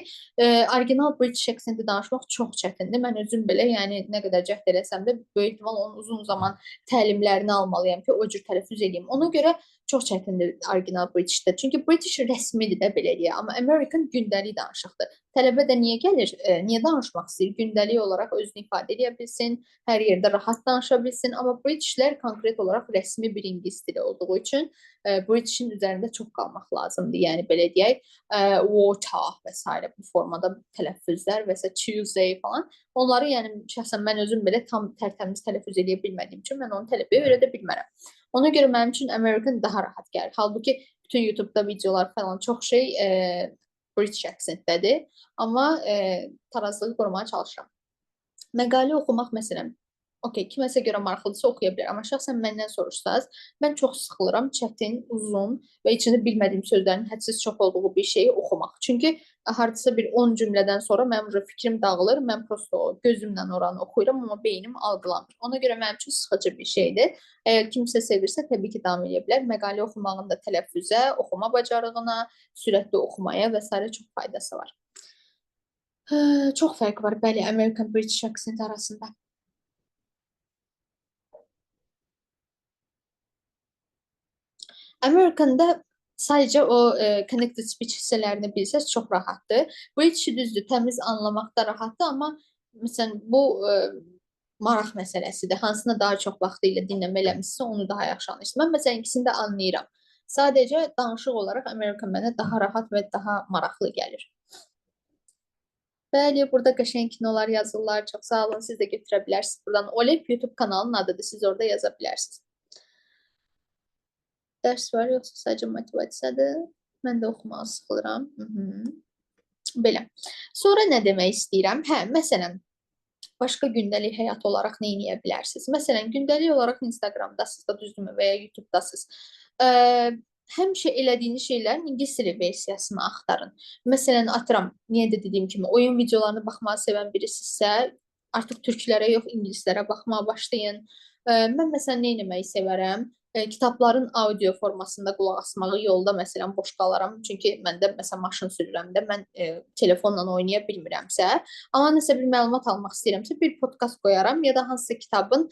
orijinal British accenti danışmaq çox çətindir. Mən özüm belə, yəni nə qədər cəhd eləsəm də böyük ehtimal onun uzun zaman təlimlərini almalıyam ki, o cür tələffüz eləyim. Ona görə çox çətindir orijinal Britishdə. Çünki British rəsmidir də belə deyək, amma American gündəlik danışıqdır. Tələbə də niyə gəlir? Niyə danışmaq istəyir? Gündəlik olaraq özünü ifadə edə bilsin, hər yerdə rahat danışa bilsin. Amma Britishlər konkret olaraq rəsmi bir ingilis dili olduğu üçün Britishin üzərində çox qalmaq lazımdır. Yəni belə deyək, water və s. bu formada tələffüzlər və s. Tuesday falan. Onları yəni şəxsən mən özüm belə tam tərtəmiz tələffüz edə bilmədiyim üçün mən onu tələbəyə öyrədə bilmərəm. Ona görə mənim üçün American daha rahat gəlir. Halbuki bütün YouTube-da videolar falan çox şey British accentdədir. Amma tarazlığı qorumağa çalışıram. Məqalə oxumaq məsələn, okey, kiməsə görə maraqlıdırsa oxuya bilər. Amma şəxsən məndən soruşsaz, mən çox sıxılıram, çətin, uzun və içində bilmədiyim sözlərin hədsiz çox olduğu bir şeyi oxumaq. Çünki hardasa bir 10 cümlədən sonra mənim fikrim dağılır, mən prosto gözümlə oranı oxuyuram, amma beynim algılamır. Ona görə mənim üçün sıxıcı bir şeydir. Əgər kimsə sevirsə, təbii ki, davam edə bilər. Məqalə oxumağın da tələffüzə, oxuma bacarığına, sürətli oxumaya və s. çox faydası var. Çox fərq var, bəli, American British accent arasında. American'da sadəcə o connected speech hissələrini bilsəz çox rahatdır. British-i düzdür, təmiz anlamaq da rahatdır, amma məsələn bu maraq məsələsidir. Hansına daha çox vaxtı ilə dinləmə eləmişsə, onu daha yaxşı anlayırsınız. Mən məsələn ikisini də anlayıram. Sadəcə danışıq olaraq American mənə daha rahat və daha maraqlı gəlir. Bəli, burada qəşəng kinolar yazırlar. Çox sağ olun, siz də götürə bilərsiniz. Buradan Olep YouTube kanalının adıdır. Siz orada yaza bilərsiniz. Dərs var, yoxsa sadəcə motivasiyadır? Mən də oxumağa sıxılıram. Belə. Sonra nə demək istəyirəm? Hə, məsələn, başqa gündəlik həyat olaraq nə edə bilərsiniz? Məsələn, gündəlik olaraq Instagramdasınız da, düzdürmü? Və ya YouTube'dasınız. Həmişə elədiyiniz şeylərin ingilis dili versiyasını axtarın. Məsələn, atıram, niyə də dediyim kimi, oyun videolarına baxmağı sevən birisinizsə, artıq türklərə yox, ingilislərə baxmağa başlayın. Mən məsələn, nə etməyi sevərəm? Kitabların audio formasında qulaq asmağı yolda məsələn boş qalaram. Çünki mən də məsələn maşın sürürəm də, mən telefonla oynaya bilmirəmsə, amma nəsə bir məlumat almaq istəyirəmsə, bir podkast qoyaram ya da hansısa kitabın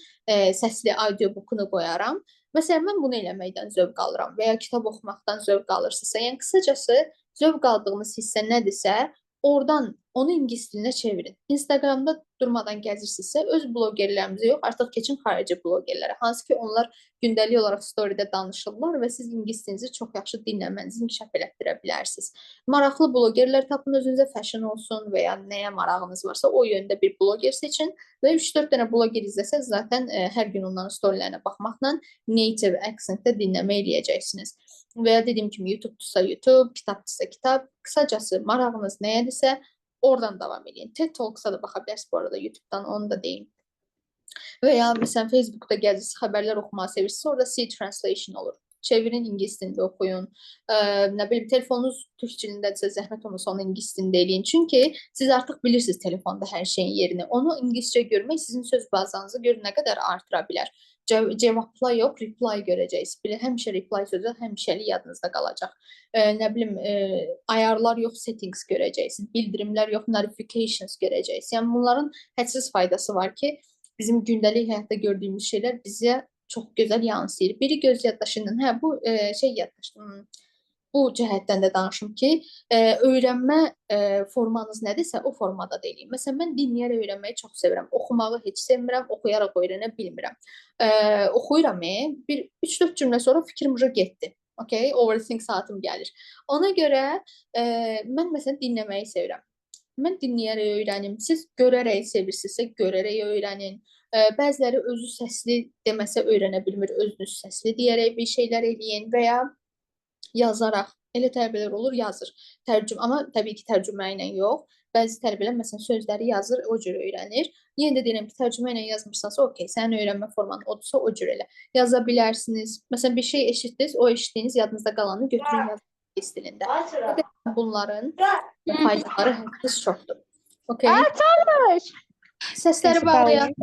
səsli audiobookunu qoyaram. Məsələn, mən bunu eləməkdən zövq alıram və ya kitab oxumaqdan zövq alırsınızsa, yəni qısacası zövq aldığınız hissə nədirsə, oradan onu ingilis dilinə çevirin. Instagramda durmadan gəzirsinizsə, öz blogerlərimizə yox, artıq keçin xarici blogerlərə. Hansı ki, onlar gündəlik olaraq storydə danışırlar və siz ingilis dilinizi çox yaxşı dinləmənizi inkişaf elətdirə bilərsiniz. Maraqlı blogerlər tapın özünüzə, fashion olsun və ya nəyə marağınız varsa o yöndə bir bloger seçin və 3-4 dənə bloger izləsəz zaten hər gün onların storylərinə baxmaqla native accentdə dinləmə eləyəcəksiniz. Və ya dediyim kimi YouTube-dursa YouTube, kitabdırsa kitab, qısacası marağınız nəyədirsə oradan davam eləyin. TED Talks-a da baxa bilərsiniz bu arada YouTube-dan, onu da deyim. Və ya məsələn Facebookda gəzirsiniz, xəbərlər oxumağı sevirsinizsə, orada C translation olur. Çevirin, ingilis dilində oxuyun. Nə bilim, telefonunuz türk dilindədirsə, zəhmət olmasa onu ingilis dilində eləyin. Çünki siz artıq bilirsiniz telefonda hər şeyin yerini. Onu ingiliscə görmək sizin söz bazanızı görün nə qədər artıra bilər. Cevapla yox, reply görəcəksiniz. Bilir, həmişə reply sözü həmişəlik yadınızda qalacaq. Nə bilim, ayarlar yox, settings görəcəksiniz. Bildirimlər yox, notifications görəcəksiniz. Yəni bunların hədsiz faydası var ki, bizim gündəlik həyatda gördüyümüz şeylər bizə Çox gözəl yansıyır. Biri göz yaddaşı ilə, hə bu şey yaddaşı. Bu cəhətdən də danışım ki, öyrənmə formanız nədirsə, o formada da eləyin. Məsələn, mən dinləyərək öyrənməyi çox sevirəm. Oxumağı heç sevmirəm, oxuyaraq öyrənə bilmirəm. Oxuyuram, bir 3-4 cümlə sonra fikrim uca getdi. Okay, overthink saatım gəlir. Ona görə mən məsələn dinləməyi sevirəm. Mən dinləyərək öyrənim. Siz görərək sevirsinizsə, görərək öyrənin. Bəziləri özü səsli deməsə öyrənə bilmir, özünüz səsli deyərək bir şeylər eləyin və ya yazaraq. Elə tələbələr olur, yazır. Tərcümə, amma təbii ki, tərcümə ilə yox. Bəzi tələbələr məsələn sözləri yazır, o cür öyrənir. Yenə də deyirəm ki, tərcümə ilə yazmırsansa, okey, sənin öyrənmə forman odursa o cür elə. Yaza bilərsiniz. Məsələn, bir şey eşitdiniz, o eşitdiyiniz yadınızda qalanı götürün yazın ingilis dilində. Bunların faydaları hədsiz çoxdur. Okey. Səsləri bağlayaq.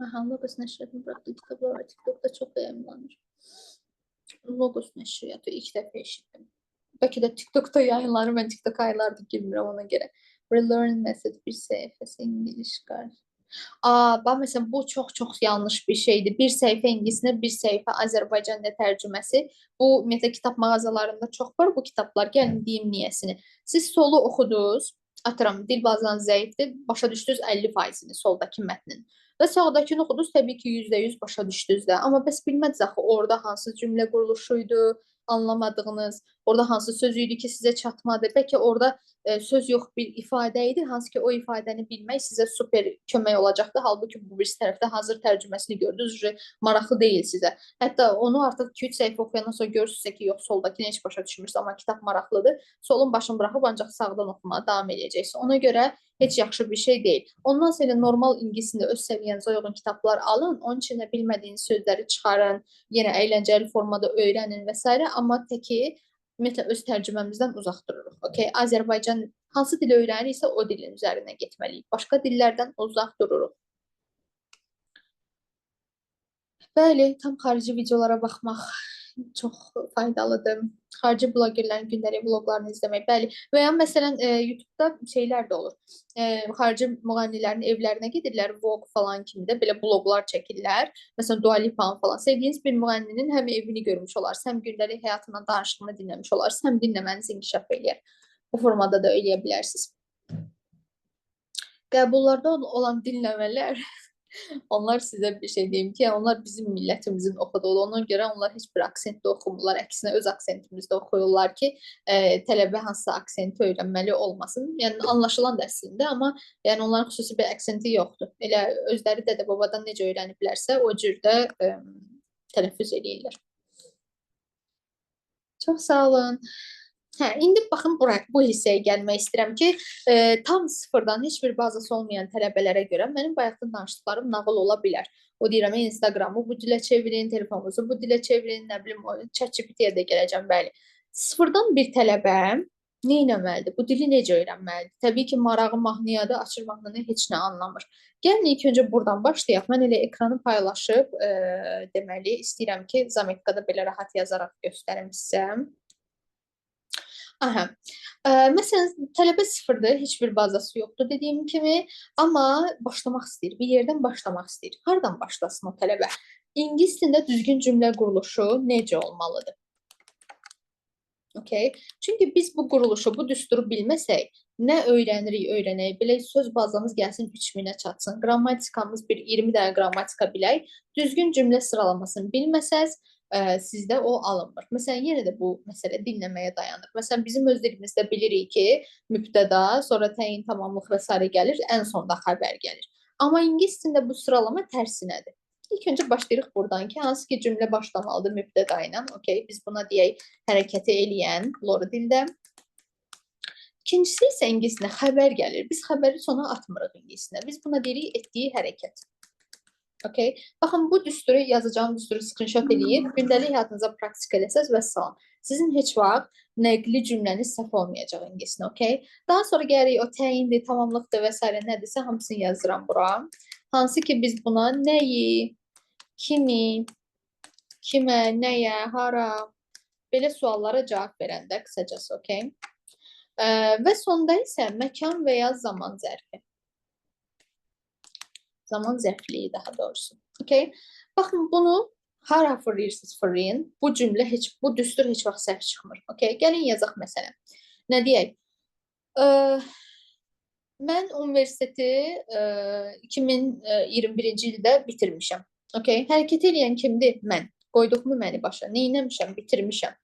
Aha, Logos nəşriyyatının buraxdığı kitablar var. TikTokda çox yayımlanır. Logos nəşriyyatı ilk dəfə eşitdim. Bəlkə də TikTokda yayınlanır. Mən TikTok aylardır girmirəm ona görə. Relearn method bir səhifəsi İngilis qar. Aa, bax məsələn bu çox-çox yanlış bir şeydir. Bir səhifə ingilisində, bir səhifə Azərbaycanca tərcüməsi. Bu ümumiyyətlə kitab mağazalarında çox var bu kitablar. Gəlin deyim niyəsini. Siz solu oxudunuz. Atıram, dil bazanız zəifdir. Başa düşdünüz 50%-ni soldakı mətnin. Və sağdakını oxudunuz, təbii ki, 100% başa düşdünüz də. Amma bəs bilmədiniz axı orada hansı cümlə quruluşuydu, anlamadığınız, orada hansı söz idi ki, sizə çatmadı. Bəlkə orada söz yox bir ifadə idi, hansı ki o ifadəni bilmək sizə super kömək olacaqdı. Halbuki bu bir tərəfdə hazır tərcüməsini gördünüz, maraqlı deyil sizə. Hətta onu artıq 2-3 səhifə oxuyandan sonra görürsünüzsə ki, yox, soldakını heç başa düşmürsünüz, amma kitab maraqlıdır. Solun başını buraxıb ancaq sağdan oxumağa davam edəcəksiniz. Ona görə heç yaxşı bir şey deyil. Ondan sonra normal ingilisində öz səviyyənizə uyğun kitablar alın, onun içində bilmədiyiniz sözləri çıxarın, yenə əyləncəli formada öyrənin və s. Amma təki ümumiyyətlə öz tərcüməmizdən uzaq dururuq. Okay? Azərbaycan hansı dili öyrəniriksə o dilin üzərindən getməliyik. Başqa dillərdən uzaq dururuq. Bəli, tam xarici videolara baxmaq çox faydalıdır. Xarici blogerlərin gündəlik vloqlarını izləmək, bəli. Və ya məsələn YouTube-da şeylər də olur. Xarici müğənnilərin evlərinə gedirlər, vlog falan kimi də belə bloqlar çəkirlər. Məsələn Dua Lipa falan. Sevdiyiniz bir müğənninin həm evini görmüş olarsınız, həm gündəlik həyatından danışığını dinləmiş olarsınız, həm dinləməniz inkişaf eləyər. Bu formada da eləyə bilərsiniz. Qəbullarda olan dinləmələr onlar sizə bir şey deyim ki, onlar bizim millətimizin oxuduğu. Ona görə onlar heç bir aksentdə oxumurlar. Əksinə öz aksentimizdə oxuyurlar ki, tələbə hansısa aksenti öyrənməli olmasın. Yəni anlaşılan da əslində, amma yəni onların xüsusi bir aksenti yoxdur. Elə özləri dədə-babadan necə öyrəniblərsə, o cür də tələffüz eləyirlər. Çox sağ olun. Hə, indi baxın bu hissəyə gəlmək istəyirəm ki, tam sıfırdan heç bir bazası olmayan tələbələrə görə mənim bayaqdan danışdıqlarım nağıl ola bilər. O deyirəm, Instagramı bu dilə çevirin, telefonunuzu bu dilə çevirin, nə bilim, ChatGPT-yə də gələcəm, bəli. Sıfırdan bir tələbə nə etməlidir? Bu dili necə öyrənməlidir? Təbii ki, marağı mahnıyadır, açır mahnını heç nə anlamır. Gəlin ilk öncə buradan başlayaq. Mən elə ekranı paylaşıb, deməli, istəyirəm ki, zametkada belə rahat yazaraq göstərim sizə. Aha. Məsələn, tələbə sıfırdır, heç bir bazası yoxdur dediyim kimi, amma başlamaq istəyir, bir yerdən başlamaq istəyir. Hardan başlasın o tələbə? İngilis dilində düzgün cümlə quruluşu necə olmalıdır? Okay. Çünki biz bu quruluşu, bu düsturu bilməsək, nə öyrənirik, öyrənək, belə söz bazamız gəlsin 3000-ə çatsın, qrammatikamız bir 20 dənə qrammatika bilək, düzgün cümlə sıralamasını bilməsəz, sizdə o alınmır. Məsələn, yenə də bu məsələ dinləməyə dayanır. Məsələn, bizim öz dilimizdə bilirik ki, mübtəda, sonra təyin, tamamlıq və s. gəlir, ən sonda xəbər gəlir. Amma ingilis dilində bu sıralama tərsinədir. İlk öncə başlayırıq buradan ki, hansı ki cümlə başlamalıdır mübtəda ilə. Okay, biz buna deyək hərəkəti eləyən loru dildə. İkincisi isə ingilis dilində xəbər gəlir. Biz xəbəri sona atmırıq ingilis dilində. Biz buna deyirik etdiyi hərəkət. Okay. Baxın, bu düsturu, yazacağım düsturu screenshot eləyib, gündəlik həyatınıza praktik eləsəz vəssalam. Sizin heç vaxt nəqli cümləniz səhv olmayacaq ingilisində, okay? Daha sonra gəlirik o təyindir, tamamlıqdır və s. nədirsə hamısını yazıram bura. Hansı ki biz buna nəyi, kimi, kimə, nəyə, hara, belə suallara cavab verəndə qısacası, okay? Və sonda isə məkan və ya zaman zərfi. Zaman zərfliyi daha doğrusu. Okay? Baxın, bunu hara fırlayırsınız fırlayın. Bu cümlə heç, bu düstur heç vaxt səhv çıxmır. Okay? Gəlin yazaq məsələn. Nə deyək? Mən universiteti 2021-ci ildə bitirmişəm. Okay? Hərəkət eləyən kimdir? Mən. Qoyduqmu məni başa? Neynəmişəm? Bitirmişəm.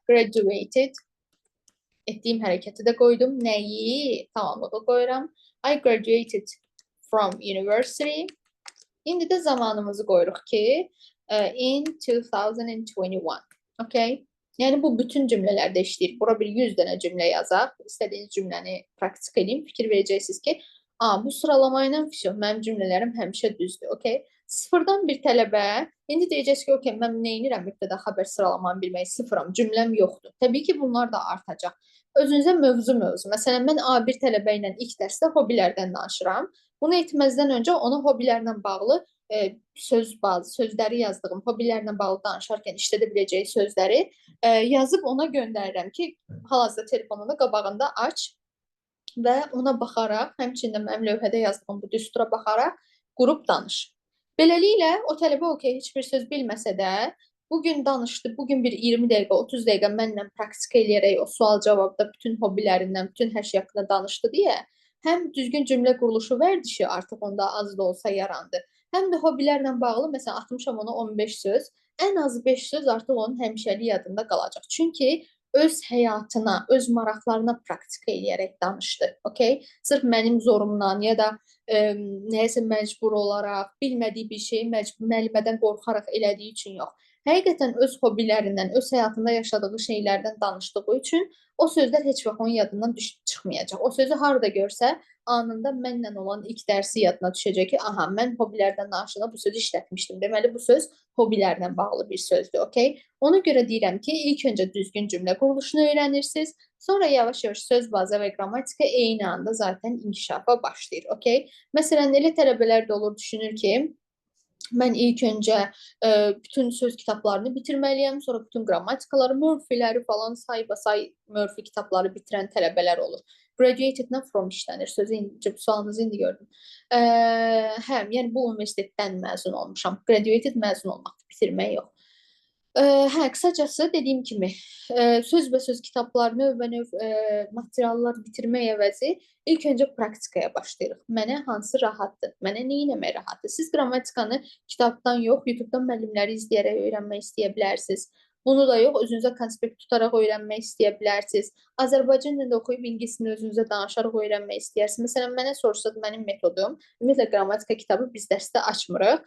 Graduated. Etdiyim hərəkəti də qoydum. Nəyi? Tamamlığı qoyuram. I graduated from university. İndi də zamanımızı qoyuruq ki, in 2021. Okay? Yəni bu bütün cümlələrdə işləyir. Bura bir 100 dənə cümlə yazaq. İstədiyiniz cümləni praktik edin. Fikir verəcəksiniz ki, bu sıralama ilə vəsyo, mənim cümlələrim həmişə düzdür. Okay? Sıfırdan bir tələbə, indi deyəcəksiniz ki, okey, mən nə edirəm mübtəda xəbər sıralamanı bilmək, sıfıram, cümləm yoxdur. Təbii ki, bunlar da artacaq. Özünüzə mövzu-mövzu. Məsələn, mən A1 tələbə ilə ilk dərsdə hobilərdən danışıram. Bunu etməzdən öncə ona hobilərlə bağlı söz bazı sözləri yazdığım, hobilərlə bağlı danışarkən işlədə biləcəyi sözləri yazıb ona göndərirəm ki, hal-hazırda telefonunu qabağında aç və ona baxaraq, həmçinin də mənim lövhədə yazdığım bu düstura baxaraq qrup danış. Beləliklə o tələbə okey heç bir söz bilməsə də bu gün danışdı, bu gün bir 20 dəqiqə, 30 dəqiqə mənlə praktika eləyərək o sual-cavabda bütün hobilərindən, bütün hər şey haqqında danışdı deyə həm düzgün cümlə quruluşu vərdişi artıq onda az da olsa yarandı. Həm də hobilərlə bağlı, məsələn, atmışam ona 15 söz, ən az 5 söz artıq onun həmişəlik yadında qalacaq. Çünki öz həyatına, öz maraqlarına praktika eləyərək danışdı. Okay? Sırf mənim zorumdan ya da nəyəsə məcbur olaraq, bilmədiyi bir şeyi müəllimədən qorxaraq elədiyi üçün yox. Həqiqətən öz hobilərindən, öz həyatında yaşadığı şeylərdən danışdığı üçün o sözlər heç vaxt onun yadından düşüb çıxmayacaq. O sözü harada görsə, anında mənlə olan ilk dərsi yadına düşəcək ki, aha, mən hobilərdən danışanda bu sözü işlətmişdim. Deməli, bu söz hobilərlə bağlı bir sözdür, okey? Ona görə deyirəm ki, ilk öncə düzgün cümlə quruluşunu öyrənirsiniz, sonra yavaş-yavaş söz bazı və qrammatika eyni anda zaten inkişafa başlayır, okey? Məsələn, elə tələbələr də olur, düşünür ki, mən ilk öncə bütün söz kitablarını bitirməliyəm, sonra bütün qrammatikaları, Murphy-ləri falan saybasay Murphy kitabları bitirən tələbələr olur. Graduated-dən from işlənir. Sözü indi, sualınızı indi gördüm. Hə, yəni bu universitetdən məzun olmuşam. Graduated məzun olmaqdır, bitirmək yox. Hə, qısacası dediyim kimi, sözbəsöz kitablar, növbənöv materiallar bitirmək əvəzi ilk öncə praktikaya başlayırıq. Mənə hansı rahatdır? Mənə nə etmək rahatdır? Siz qrammatikanı kitabdan yox, YouTube-dan müəllimləri izləyərək öyrənmək istəyə bilərsiniz. Bunu da yox, özünüzə konspekt tutaraq öyrənmək istəyə bilərsiniz. Azərbaycan dilində oxuyub ingilis dilini özünüzə danışaraq öyrənmək istəyərsiniz. Məsələn, mənə soruşsaz mənim metodum, ümumiyyətlə qrammatika kitabı biz dərsdə açmırıq.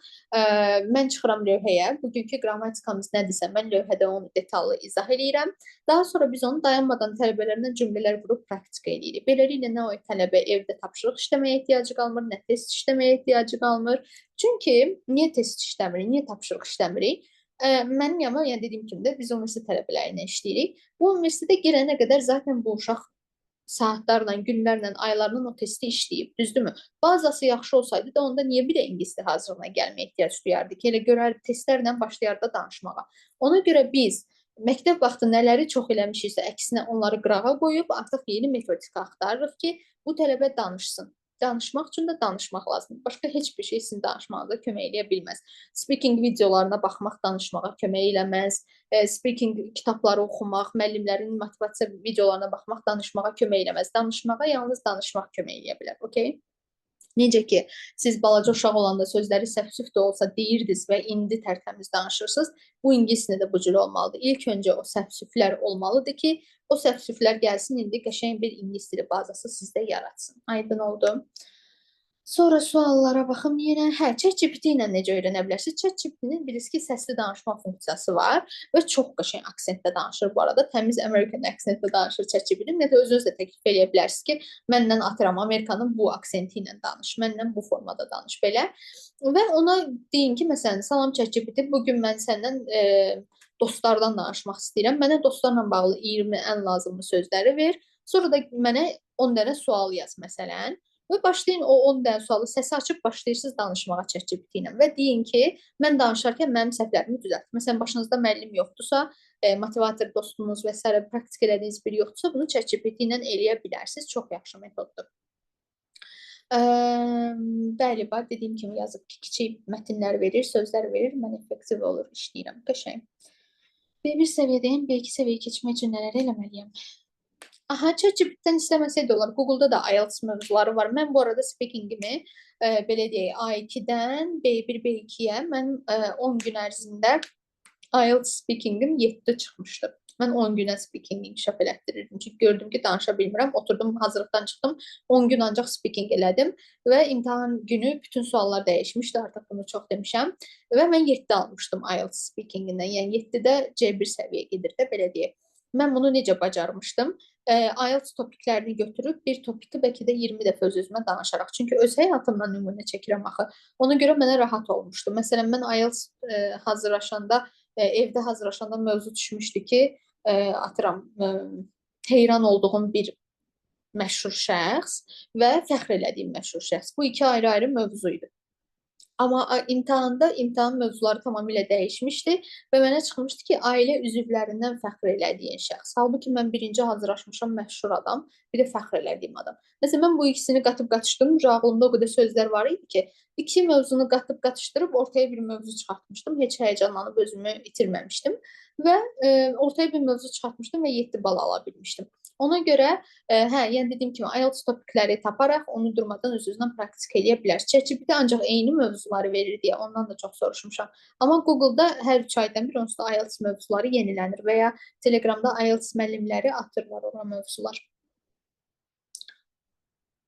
Mən çıxıram lövhəyə. Bugünkü qrammatikamız nədirsə, mən lövhədə onu detallı izah eləyirəm. Daha sonra biz onu dayanmadan tələbələrlə cümlələr qurub praktika eləyirik. Beləliklə nə o tələbə evdə tapşırıq işləməyə ehtiyacı qalmır, nə test işləməyə ehtiyacı qalmır. Çünki niyə test işləmirik, niyə tapşırıq işləmirik? Mənim yanıma, yəni dediyim kimi də biz universitet tələbələri ilə işləyirik. Bu universitetə girənə qədər zaten bu uşaq saatlarla, günlərlə, aylarla o testi işləyib, düzdürmü? Bazası yaxşı olsaydı da onda niyə bir də ingilis dili hazırlığına gəlməyə ehtiyac duyardı ki, elə görər testlərlə başlayardı da danışmağa. Ona görə biz məktəb vaxtı nələri çox eləmişiksə, əksinə onları qırağa qoyub artıq yeni metodika axtarırıq ki, bu tələbə danışsın. Danışmaq üçün də danışmaq lazımdır. Başqa heç bir şey sizin danışmağınıza kömək eləyə bilməz. Speaking videolarına baxmaq danışmağa kömək eləməz. Speaking kitabları oxumaq, müəllimlərin motivasiya videolarına baxmaq danışmağa kömək eləməz. Danışmağa yalnız danışmaq kömək eləyə bilər. Okay? Necə ki, siz balaca uşaq olanda sözləri səhv-süf də olsa deyirdiniz və indi tərtəmiz danışırsınız, bu ingilis dilində də bu cür olmalıdır. İlk öncə o səhv-süflər olmalıdır ki, o səhv-süflər gəlsin, indi qəşəng bir ingilis dili bazası sizdə yaratsın. Aydın oldu. Sonra suallara baxım yenə. Hə, ChatGPT ilə necə öyrənə bilərsiniz? ChatGPT-nin bilirsiniz ki, səsli danışma funksiyası var və çox qəşəng aksentdə danışır bu arada. Təmiz American aksentdə danışır ChatGPT. Ümumiyyətlə özünüz də təklif eləyə bilərsiniz ki, məndən atıram Amerikanın bu aksenti ilə danış, məndən bu formada danış belə. Və ona deyin ki, məsələn, salam ChatGPT, bu gün mən səndən dostlardan danışmaq istəyirəm. Mənə dostlarla bağlı 20 ən lazımlı sözləri ver. Sonra da mənə 10 dənə sual yaz məsələn. Və başlayın o 10 dənə sualı səsi açıb başlayırsınız danışmağa ChatGPT ilə və deyin ki, mən danışarkən mənim səhvlərimi düzəlt. Məsələn, başınızda müəllim yoxdursa, motivator dostunuz və sairə praktik elədiyiniz biri yoxdursa, bunu ChatGPT ilə eləyə bilərsiniz. Çox yaxşı metoddur. Bəli, bax, dediyim kimi yazıb ki, kiçik mətnlər verir, sözlər verir, mən effektiv olur, işləyirəm. Qəşəng. B1 səviyyədəyim, B2 səviyyə keçmək üçün nələr eləməliyəm? Aha, ChatGPT-dən istəməsək də olar. Google-da da IELTS mövzuları var. Mən bu arada speaking-imi belə deyək, A2-dən B1, B2-yə mən 10 gün ərzində IELTS speaking-im 7 çıxmışdı. Mən 10 günə speaking inkişaf elətdirirdim. Çünki gördüm ki, danışa bilmirəm. Oturdum, hazırlıqdan çıxdım. 10 gün ancaq speaking elədim və imtahan günü bütün suallar dəyişmişdi. Artıq bunu çox demişəm. Və mən 7 almışdım IELTS speaking-indən. Yəni 7-də C1 səviyyə gedir də, belə deyək. Mən bunu necə bacarmışdım? IELTS topiklərini götürüb bir topiki bəlkə də 20 dəfə öz-özümə danışaraq. Çünki öz həyatımdan nümunə çəkirəm axı. Ona görə mənə rahat olmuşdu. Məsələn, mən IELTS hazırlaşanda, evdə hazırlaşanda mövzu düşmüşdü ki, atıram, heyran olduğum bir məşhur şəxs və fəxr elədiyim məşhur şəxs. Bu iki ayrı-ayrı mövzu idi. Amma imtahanda imtahan mövzuları tamamilə dəyişmişdi və mənə çıxmışdı ki, ailə üzvlərindən fəxr elədiyin şəxs. Halbuki mən birinci hazırlaşmışam məşhur adam, bir də fəxr elədiyim adam. Məsələn, mən bu ikisini qatıb qatışdırdım. Ağlımda o qədər sözlər var idi ki, iki mövzunu qatıb qatışdırıb ortaya bir mövzu çıxartmışdım. Heç həyəcanlanıb özümü itirməmişdim və ortaya bir mövzu çıxartmışdım və 7 bal ala bilmişdim. Ona görə, hə, yəni dediyim kimi IELTS topikləri taparaq onu durmadan öz-özünə praktik eləyə bilərsiniz. ChatGPT ancaq eyni mövzuları verir deyə ondan da çox soruşmuşam. Amma Google-da hər 3 aydan bir onsuz da IELTS mövzuları yenilənir və ya Telegramda IELTS müəllimləri atırlar ora mövzular.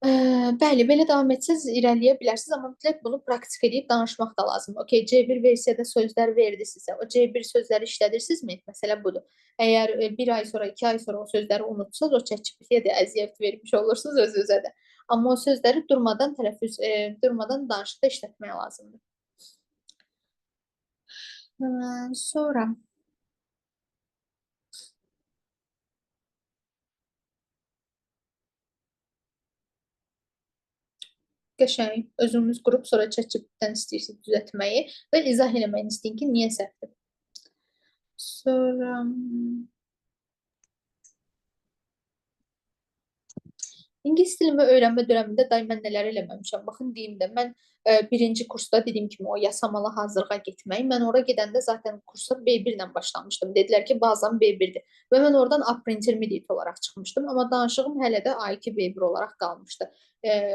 Bəli, belə davam etsəz irəliləyə bilərsiniz, amma mütləq bunu praktik edib danışmaq da lazımdır. Okay, C1 versiyada sözlər verdi sizə. O C1 sözləri işlədirsinizmi? Məsələ budur. Əgər bir ay sonra, 2 ay sonra o sözləri unutsaz, o ChatGPT-yə də əziyyət vermiş olursunuz öz-özə də. Amma o sözləri durmadan tələffüz, durmadan danışıqda işlətmək lazımdır. Sonra qəşəng özünüz qurub sonra ChatGPT-dən istəyirsiniz düzəltməyi və izah eləməyini istəyin ki, niyə səhvdir. Sonra İngilis dilimi öyrənmə dövründə day mən nələr eləməmişəm. Baxın deyim də, mən birinci kursda dediyim kimi o yasamala hazırlığa getmək. Mən ora gedəndə zaten kursa B1 ilə başlamışdım. Dedilər ki, bazam B1-dir. Və mən oradan Upper Intermediate olaraq çıxmışdım. Amma danışığım hələ də A2 B1 olaraq qalmışdı.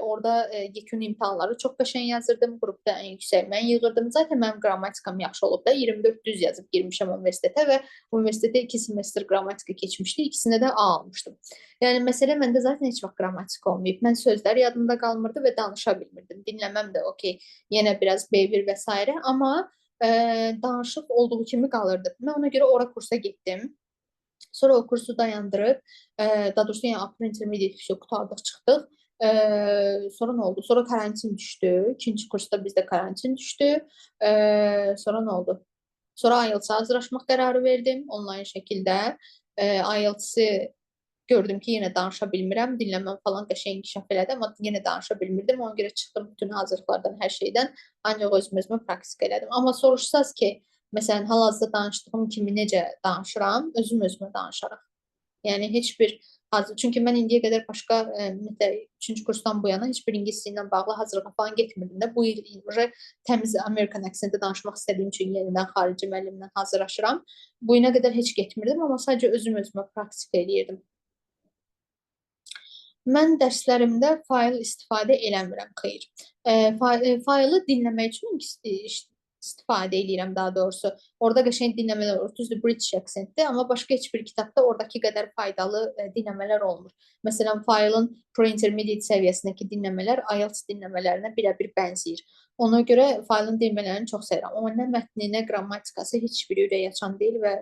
Orada yekun imtahanları çox qəşəng yazırdım. Qrupda ən yüksək mən yığırdım. Zaten mənim qrammatikam yaxşı olub da. 24 düz yazıb girmişəm universitetə və universitetə 2 semestr qrammatika keçmişdi. İkisində də A almışdım. Yəni məsələ məndə zaten heç vaxt qrammatika olmayıb. Mən sözlər yadımda qalmırdı və danışa bilmirdim. Dinləməm də okey, yenə biraz B1 və s. Amma danışıq olduğu kimi qalırdı. Mən ona görə ora kursa getdim. Sonra o kursu dayandırıb, daha doğrusu yəni Upper Intermediate qurtardıq, çıxdıq. Sonra nə oldu? Sonra karantin düşdü. İkinci kursda bizdə karantin düşdü. Sonra nə oldu? Sonra IELTS-a hazırlaşmaq qərarı verdim onlayn şəkildə. IELTS-i gördüm ki, yenə danışa bilmirəm, dinləməm falan qəşəng inkişaf elədi, amma yenə danışa bilmirdim. Ona görə çıxdım bütün hazırlıqlardan, hər şeydən. Ancaq özüm özümə praktik elədim. Amma soruşsaz ki, məsələn, hal-hazırda danışdığım kimi necə danışıram, özüm özümə danışaraq. Yəni heç bir hazır, çünki mən indiyə qədər başqa ümumiyyətlə 3-cü kursdan bu yana heç bir ingilis dili ilə bağlı hazırlığa falan getmirdim də. Bu il təmiz American aksentdə danışmaq istədiyim üçün yenidən xarici müəllimlə hazırlaşıram. Bu günə qədər heç getmirdim, amma sadəcə özüm özümə praktik eləyirdim. Mən dərslərimdə fayl istifadə eləmirəm, xeyr. Faylı dinləmək üçün istifadə eləyirəm daha doğrusu. Orada qəşəng dinləmələr olur. Düzdür, British accentdir, amma başqa heç bir kitabda oradakı qədər faydalı dinləmələr olmur. Məsələn, faylın pre-intermediate səviyyəsindəki dinləmələr IELTS dinləmələrinə birəbir bənzəyir. Ona görə faylın dinləmələrini çox sevirəm. Amma nə mətni, nə qrammatikası heç bir ürək açan deyil və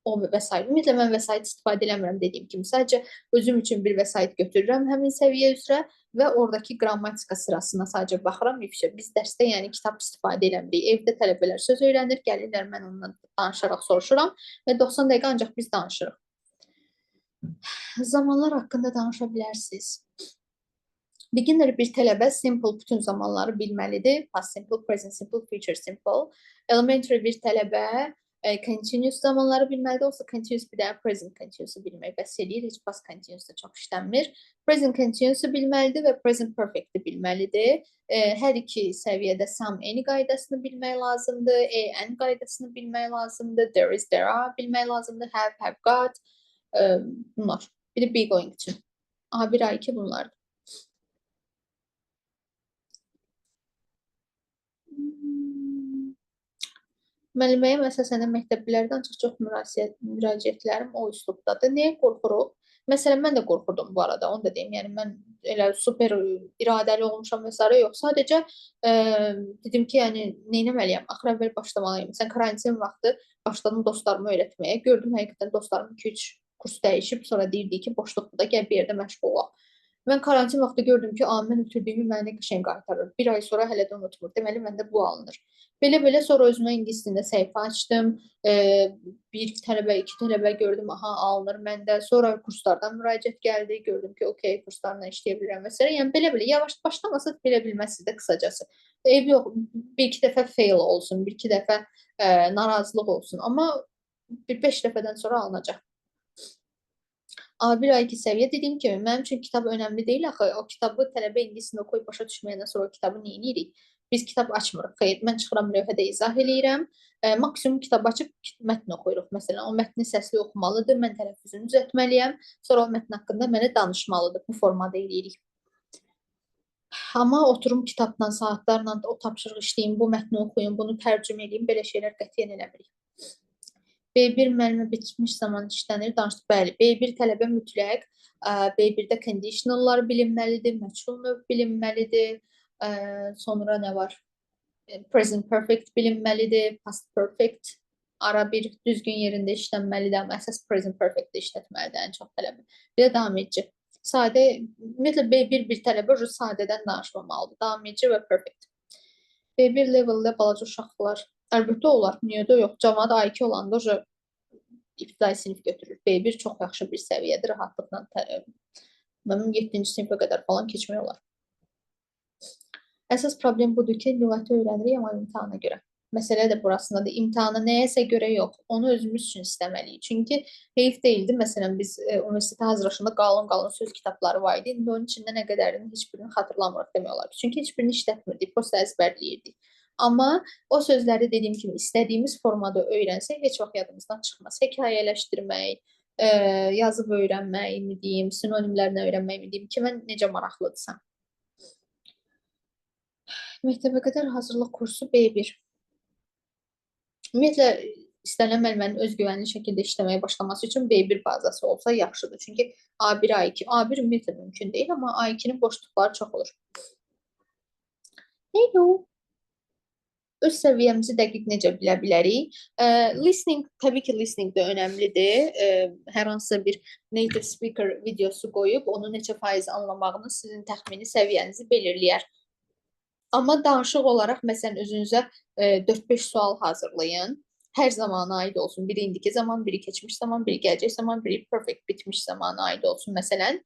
o vəsait. Ümumiyyətlə, mən vəsait istifadə eləmirəm dediyim kimi. Sadəcə özüm üçün bir vəsait götürürəm həmin səviyyə üzrə və oradakı qrammatika sırasına sadəcə baxıram. Yüksək. Biz dərsdə yəni kitab istifadə eləmirik. Evdə tələbələr söz öyrənir, gəlirlər, mən ondan danışaraq soruşuram və 90 dəqiqə ancaq biz danışırıq. Zamanlar haqqında danışa bilərsiniz. Beginner bir tələbə simple bütün zamanları bilməlidir. Past simple, present simple, future simple. Elementary bir tələbə Continuous zamanları bilməlidir. Olsa continuous bir dənə present continuous-u bilmək bəs eləyir. Heç past continuous da çox işlənmir. Present continuous-u bilməlidir və present perfect-i bilməlidir. Hər iki səviyyədə some any qaydasını bilmək lazımdır. A, n qaydasını bilmək lazımdır. There is, there are bilmək lazımdır. Have, have got. Bunlar. Bir də be going to. A1, A2 bunlardır. Müəlliməyəm əsasən də məktəblilərdən çox müraciətlərim o üslubdadır. Nəyə qorxuruq? Məsələn, mən də qorxurdum bu arada, onu da deyim. Yəni mən elə super iradəli olmuşam və sairə yox. Sadəcə dedim ki, yəni nə etməliyəm? Axır əvvəl başlamalıyam. Məsələn, karantin vaxtı başladım dostlarıma öyrətməyə. Gördüm həqiqətən dostlarım 2-3 kurs dəyişib, sonra deyirdi ki, boşluqdur da, gəl bir yerdə məşğul olaq. Mən karantin vaxtı gördüm ki, mən ötürdüyümü mənə qəşəng qaytarır. Bir ay sonra hələ də unutmur. Deməli, məndə bu alınır. Belə-belə sonra özümə ingilis dilində səhifə açdım. Bir tələbə, iki tələbə gördüm, aha, alınır məndə. Sonra kurslardan müraciət gəldi. Gördüm ki, okey, kurslarla işləyə bilirəm və s. Yəni, belə-belə yavaş başlamasa bilə bilməzsiniz də qısacası. Eybi yox, bir-iki dəfə fail olsun, bir-iki dəfə narazılıq olsun. Amma bir 5 dəfədən sonra alınacaq. A1, A2 səviyyə dediyim kimi, mənim üçün kitab önəmli deyil axı. O kitabı tələbə ingilis dilində oxuyub başa düşməyəndən sonra o kitabı nə edirik? Biz kitab açmırıq. Xeyr, mən çıxıram lövhədə izah eləyirəm. Maksimum kitab açıb mətn oxuyuruq. Məsələn, o mətni səsli oxumalıdır, mən tələffüzünü düzəltməliyəm. Sonra o mətn haqqında mənə danışmalıdır. Bu formada eləyirik. Amma oturum kitabla, saatlarla o tapşırıq işləyim, bu mətni oxuyum, bunu tərcümə eləyim, belə şeylər qətiyyən eləmirik. B1 müəllimə bitmiş zaman işlənir, danışdıq. Bəli, B1 tələbə mütləq, B1-də conditionallar bilinməlidir, məchul növ bilinməlidir. Sonra nə var? Present perfect bilinməlidir, past perfect ara bir düzgün yerində işlənməlidir, amma əsas present perfect-də işlətməlidir ən çox tələbə. Bir də davam edici. Sadə, ümumiyyətlə B1 bir tələbə sadədən danışmamalıdır. Davam edici və perfect. B1 level-də balaca uşaqlar əlbəttə olar, niyə də yox. Camaat A2 olanda ibtidai sinif götürür. B1 çox yaxşı bir səviyyədir, rahatlıqla mənim 7-ci sinifə qədər falan keçmək olar. Əsas problem budur ki, lüğəti öyrənirik, amma imtahana görə. Məsələ də burasındadır. İmtahana nəyəsə görə yox, onu özümüz üçün istəməliyik. Çünki heyf deyildi. Məsələn, biz universitetə hazırlaşanda qalın-qalın söz kitabları var idi. İndi onun içində nə qədərini heç birini xatırlamırıq demək olar. Çünki heç birini işlətmirdik, prosta əzbərləyirdik. Amma o sözləri dediyim kimi istədiyimiz formada öyrənsək heç vaxt yadımızdan çıxmaz. Hekayələşdirmək, yazıb öyrənmək mi deyim, sinonimlərini öyrənmək mi deyim, kimə necə maraqlıdırsa. Məktəbə qədər hazırlıq kursu B1. Ümumiyyətlə, istənilən müəllimənin özgüvənli şəkildə işləməyə başlaması üçün B1 bazası olsa yaxşıdır. Çünki A1, A2, A1 ümumiyyətlə mümkün deyil, amma A2-nin boşluqları çox olur. Hello. Öz səviyyəmizi dəqiq necə bilə bilərik? Listening, təbii ki, listening də önəmlidir. Hər hansısa bir native speaker videosu qoyub, onu neçə faiz anlamağınız sizin təxmini səviyyənizi belirləyər. Amma danışıq olaraq, məsələn, özünüzə 4-5 sual hazırlayın. Hər zamana aid olsun. Biri indiki zaman, biri keçmiş zaman, biri gələcək zaman, biri perfect bitmiş zamana aid olsun, məsələn.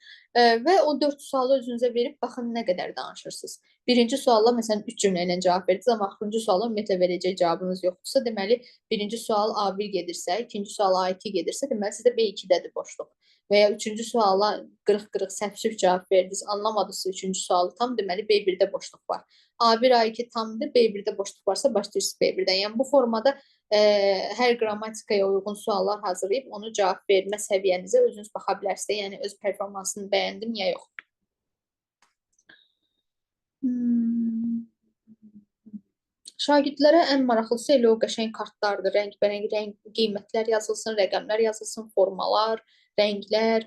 Və o 4 sualı özünüzə verib, baxın nə qədər danışırsınız. Birinci suala, məsələn, 3 cümlə ilə cavab verdiniz, amma axırıncı suala ümumiyyətlə verəcək cavabınız yoxdursa, deməli, birinci sual A1 gedirsə, ikinci sual A2 gedirsə, deməli, sizdə B2-dədir boşluq. Və ya üçüncü suala qırıq-qırıq səhv-süf cavab verdiniz, anlamadınızsa üçüncü sualı tam, deməli, B1-də boşluq var. A1, A2 tamdır, B1-də boşluq varsa başlayırsınız B1-dən. Yəni, bu formada hər qrammatikaya uyğun suallar hazırlayıb onu cavab vermə səviyyənizə özünüz baxa bilərsiniz. Yəni, öz performansını bəyəndim ya yox. Şagirdlərə ən maraqlısı elə o qəşəng kartlardır. Rəngbərəng, rəng, qiymətlər yazılsın, rəqəmlər yazılsın, formalar, rənglər.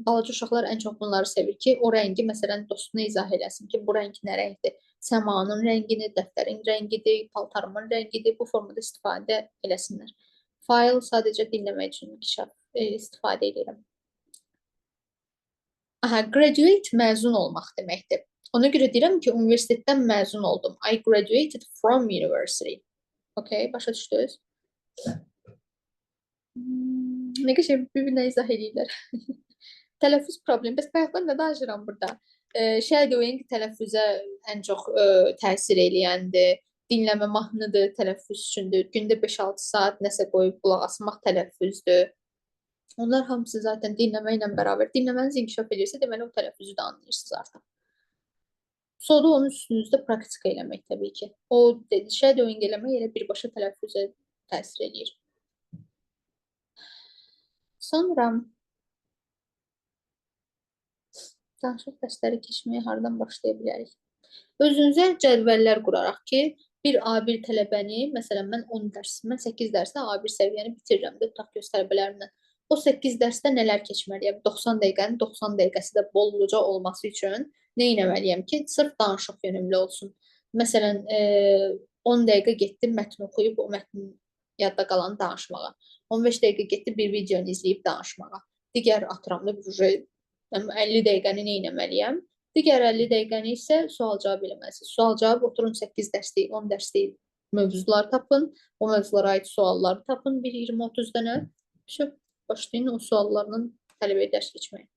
Balaca uşaqlar ən çox bunları sevir ki, o rəngi məsələn dostuna izah eləsin ki, bu rəng nə rəngdir? Səmanın rəngini, dəftərin rəngidir, paltarımın rəngidir. Bu formada istifadə eləsinlər. Fayl sadəcə dinləmək üçün inkişaf, istifadə edirəm. Aha, graduate məzun olmaq deməkdir. Ona görə deyirəm ki, universitetdən məzun oldum. I graduated from university. Okay, başa düşdünüz? Nə qəşəng bir-birinə izah eləyirlər. Tələffüz problemi. Bəs bayaqdan nə danışıram burada? Shadowing tələffüzə ən çox təsir eləyəndir. Dinləmə mahnıdır, tələffüz üçündür. Gündə 5-6 saat nəsə qoyub qulaq asmaq tələffüzdür. Onlar hamısı zaten dinləmə ilə bərabər. Dinləməniz inkişaf edirsə, deməli o tələffüzü də anlayırsınız artıq. Sonra onun üstünüzdə praktika eləmək təbii ki. O shadowing eləmək elə birbaşa tələffüzə təsir eləyir. Sonra danışıq dərsləri keçməyə hardan başlaya bilərik? Özünüzə cədvəllər quraraq ki, bir A1 tələbəni, məsələn, mən 10 dərs, mən 8 dərsdə A1 səviyyəni bitirirəm də, tutaq ki, öz tələbələrimlə. O 8 dərsdə nələr keçməliyəm? 90 dəqiqənin 90 dəqiqəsi də bolluca olması üçün nə etməliyəm ki, sırf danışıq yönümlü olsun. Məsələn, 10 dəqiqə getdim mətn oxuyub o mətnin yadda qalanı danışmağa. 15 dəqiqə getdi bir videonu izləyib danışmağa. Digər atıram da 50 dəqiqəni nə etməliyəm? Digər 50 dəqiqəni isə sual-cavab eləməlisiniz. Sual-cavab oturun 8 dərslik, 10 dərslik mövzular tapın. O mövzulara aid sualları tapın bir 20-30 dənə. Vəsə, başlayın o suallarla tələbəyə dərs keçməyə.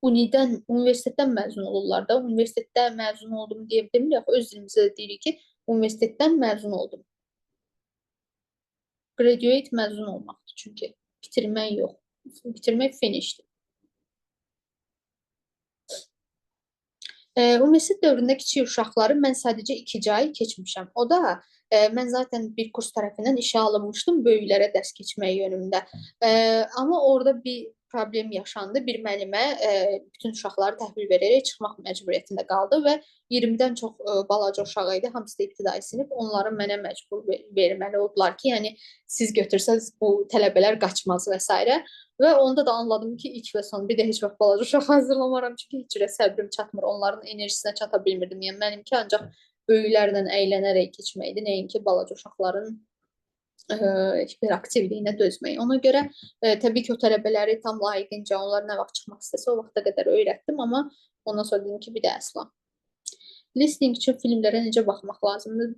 Unidən, universitetdən məzun olurlar da. Universitetdə məzun oldum deyə demirik. Öz dilimizdə də deyirik ki, universitetdən məzun oldum. Graduate məzun olmaqdır çünki. Bitirmək yox. Bitirmək finishdir. Universitet dövründə kiçik uşaqları mən sadəcə 2 ay keçmişəm. O da mən zaten bir kurs tərəfindən işə alınmışdım böyüklərə dərs keçmək yönümdə. Amma orada bir problem yaşandı. Bir müəllimə bütün uşaqları təhvil verərək çıxmaq məcburiyyətində qaldı və 20-dən çox balaca uşaq idi, hamısı da ibtidai sinif. Onları mənə məcbur verməli oldular ki, yəni siz götürsəz bu tələbələr qaçmaz və s. Və onda da anladım ki, ilk və son bir də heç vaxt balaca uşaq hazırlamaram, çünki heç cürə səbrim çatmır, onların enerjisinə çata bilmirdim. Yəni mənimki ancaq böyüklərlə əylənərək keçməkdir, nəinki balaca uşaqların hiperaktivliyinə dözmək. Ona görə təbii ki, o tələbələri tam layiqincə, onlar nə vaxt çıxmaq istəsə o vaxta qədər öyrətdim, amma ondan sonra dedim ki, bir də əsla. Listening üçün filmlərə necə baxmaq lazımdır?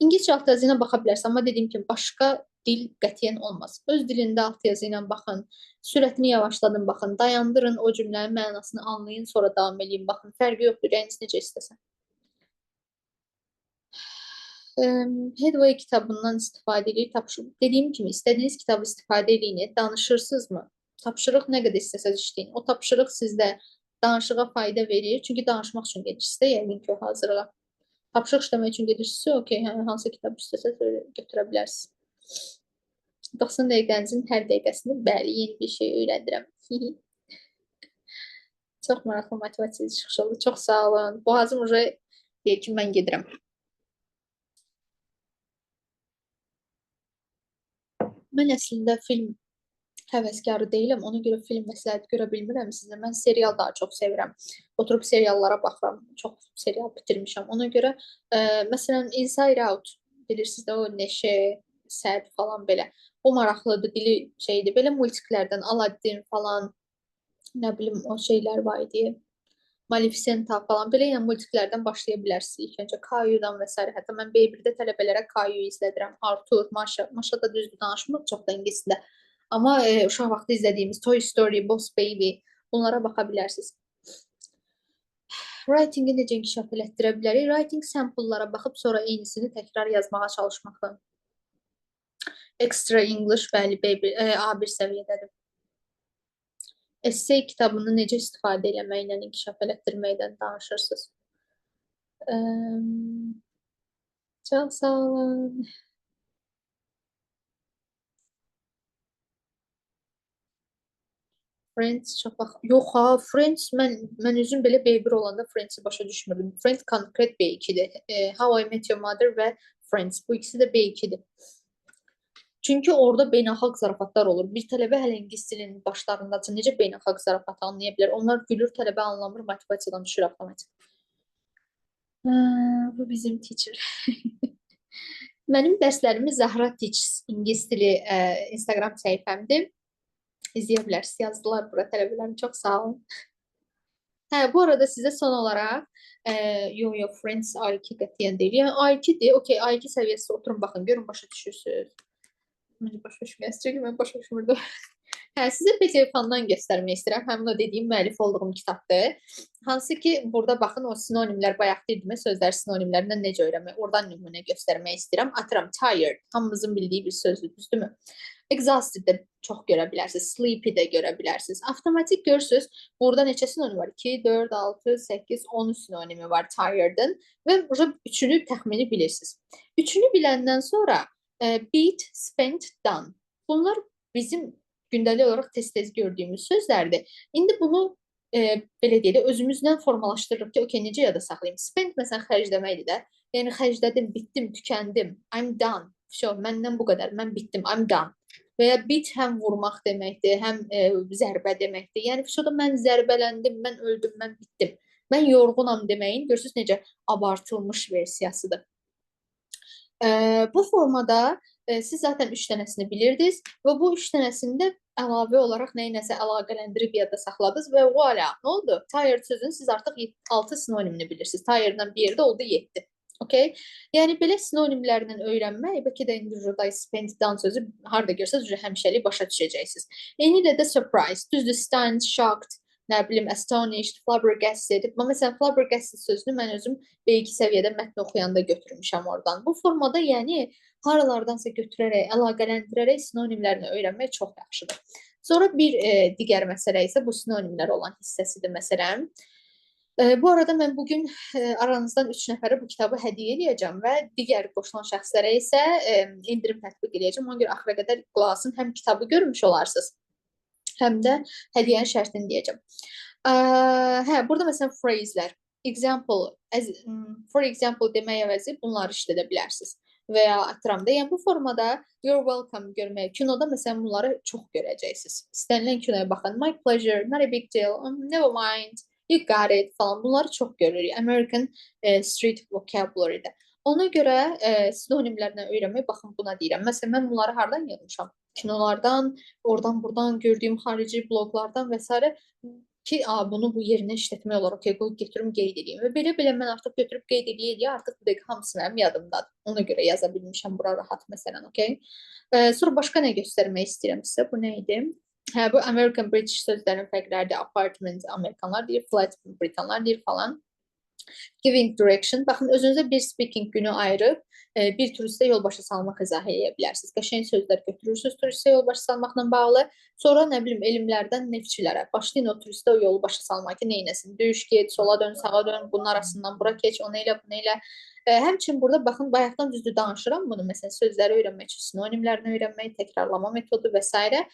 İngiliscə alt yazı ilə baxa bilərsən, amma dediyim kimi başqa dil qətiyyən olmaz. Öz dilində alt yazı ilə baxın, sürətini yavaşladın, baxın, dayandırın, o cümlənin mənasını anlayın, sonra davam eləyin, baxın. Fərqi yoxdur, ürəyiniz necə istəsən. Headway kitabından istifadə edirik. Tapşırıq. Dediyim kimi, istədiyiniz kitabı istifadə eləyin. Danışırsınızmı? Tapşırıq nə qədər istəsəz işləyin. O tapşırıq sizdə danışığa fayda verir. Çünki danışmaq üçün gedirsinizdə, yəqin ki, o hazırlığa. Tapşırıq işləmək üçün gedirsinizsə, okey, yəni hansı kitab istəsəz götürə bilərsiniz. 90 dəqiqənizin hər dəqiqəsini bəli, yeni bir şey öyrəndirəm. Çox maraqlı motivasiya çıxış oldu. Çox sağ olun. Boğazım uje deyir ki, mən gedirəm. Mən əslində film həvəskarı deyiləm. Ona görə film məsləhət görə bilmirəm sizə. Mən serial daha çox sevirəm. Oturub seriallara baxıram. Çox serial bitirmişəm. Ona görə məsələn Inside Out bilirsiniz də, o neşə, səd falan belə. O maraqlıdır, dili şeydir. Belə multiklərdən Aladdin falan, nə bilim o şeylər var idi. Maleficenta falan, belə yəni multiklərdən başlaya bilərsiniz. İlk öncə Kayu'dan və s. Hətta mən B1-də tələbələrə Kayu izlədirəm. Arthur, Maşa. Maşa da düzdür danışmır çox da ingiliscə. Amma uşaq vaxtı izlədiyimiz Toy Story, Boss Baby, bunlara baxa bilərsiniz. Writing-i necə inkişaf elətdirə bilərik? Writing sample-lara baxıb sonra eynisini təkrar yazmağa çalışmaqla. Extra English, bəli, B1, A1 səviyyədədir. Essay kitabını necə istifadə eləməklə, inkişaf elətdirməkdən danışırsınız? Çox sağ olun. Friends çox bax. Yox ha, Friends mən özüm belə B1 olanda Friends-i başa düşmürdüm. Friends konkret B2-dir. How I Met Your Mother və Friends. Bu ikisi də B2-dir. Çünki orada beynəlxalq zarafatlar olur. Bir tələbə hələ ingilis dilinin başlarındadırsa necə beynəlxalq zarafatı anlaya bilər? Onlar gülür, tələbə anlamır, motivasiyadan düşür avtomatik. Bu bizim teacher. Mənim dərslərimi Zahra Teaches ingilis dili Instagram səhifəmdir. İzləyə bilərsiniz. Yazdılar bura tələbələrim. Çox sağ olun. Hə, bu arada sizə son olaraq yo yo Friends A2 qətiyyən deyil. Yəni A2-dir. Okey, A2 səviyyəsi oturun baxın, görün başa düşürsünüz. Məncə başa düşməyəsiniz, çünki mən başa düşmürdüm. Hə, sizə PDF-dan göstərmək istəyirəm. Həmin o dediyim müəllif olduğum kitabdır. Hansı ki, burada baxın o sinonimlər, bayaq dedim, sözlər sinonimlərindən necə öyrənmək, oradan nümunə göstərmək istəyirəm. Atıram, tired, hamımızın bildiyi bir sözdür, düzdürmü? Exhausted də çox görə bilərsiniz, sleepy də görə bilərsiniz. Avtomatik görürsünüz, burada neçə sinonim var? 2, 4, 6, 8, 10 sinonimi var tired'ın və burada üçünü təxmini bilirsiniz. Üçünü biləndən sonra beat, spent, done. Bunlar bizim gündəlik olaraq tez-tez gördüyümüz sözlərdir. İndi bunu belə deyək də, özümüzlə formalaşdırırıq ki, okey, necə yada saxlayım? Spend məsələn xərcləməkdir də. Yəni xərclədim, bitdim, tükəndim. I'm done. Vəsə, məndən bu qədər, mən bitdim, I'm done. Və ya beat həm vurmaq deməkdir, həm zərbə deməkdir. Yəni vəsə da mən zərbələndim, mən öldüm, mən bitdim. Mən yorğunam deməyin, görürsünüz necə abartılmış versiyasıdır. Bu formada siz zaten 3 dənəsini bilirdiniz və bu 3 dənəsini də əlavə olaraq nəyinəsə əlaqələndirib yadda saxladınız və voilà, nə oldu? Tired sözünün siz artıq 6 sinonimini bilirsiniz. Tired'dan bir yerdə oldu 7. Okay? Yəni belə sinonimlərlə öyrənmək, bəlkə də indi burada spent done sözü harda görsəniz həmişəlik başa düşəcəksiniz. Eyni ilə də surprise, düzdür, stunned, shocked, nə bilim, astonished, flabbergasted. Amma məsələn, flabbergasted sözünü mən özüm B2 səviyyədə mətn oxuyanda götürmüşəm oradan. Bu formada, yəni haralardansa götürərək, əlaqələndirərək sinonimlərini öyrənmək çox yaxşıdır. Sonra bir digər məsələ isə bu sinonimlər olan hissəsidir məsələn. Bu arada mən bugün aranızdan 3 nəfərə bu kitabı hədiyyə eləyəcəm və digər qoşulan şəxslərə isə endirim tətbiq eləyəcəm. Ona görə axıra qədər qulaq asın, həm kitabı görmüş olarsınız, həm də hədiyyənin şərtini deyəcəm. Hə, burada məsələn phrase'lər, example, as, for example demək əvəzi bunları işlədə bilərsiniz. Və ya atıram da, yəni bu formada you're welcome görmək, kinoda məsələn bunları çox görəcəksiniz. İstənilən kinoya baxın, my pleasure, not a big deal, never mind, you got it falan, bunları çox görürük American street vocabulary-də. Ona görə sinonimlərlə öyrənmək, baxın buna deyirəm. Məsələn, mən bunları hardan yığmışam? Kinolardan, oradan buradan gördüyüm xarici bloqlardan və s. ki, bunu bu yerinə işlətmək olar, okey, qoy götürüm, qeyd edeyim. Və belə-belə mən artıq götürüb qeyd eləyə-eləyə artıq bu dəqiqə hamısı mənim yadımdadır. Ona görə yaza bilmişəm bura rahat məsələn, okey. Sonra başqa nə göstərmək istəyirəm sizə? Bu nə idi? Hə, bu American British sözlərin fərqləridir. Apartment Amerikanlar deyir, flat Britanlar deyir falan. Giving direction. Baxın, özünüzə bir speaking günü ayırıb bir turistə yol başa salmaq izah eləyə bilərsiniz. Qəşəng sözlər götürürsünüz turistə yol başa salmaqla bağlı. Sonra nə bilim elmlərdən neftçilərə. Başlayın o turistə o yolu başa salmaq ki, neynəsin? Düş, get, sola dön, sağa dön, bunun arasından bura keç, onu elə, bunu elə. Həmçinin burada baxın, bayaqdan düzdür danışıram bunu. Məsələn, sözləri öyrənmək üçün sinonimlərini öyrənmək, təkrarlama metodu və s.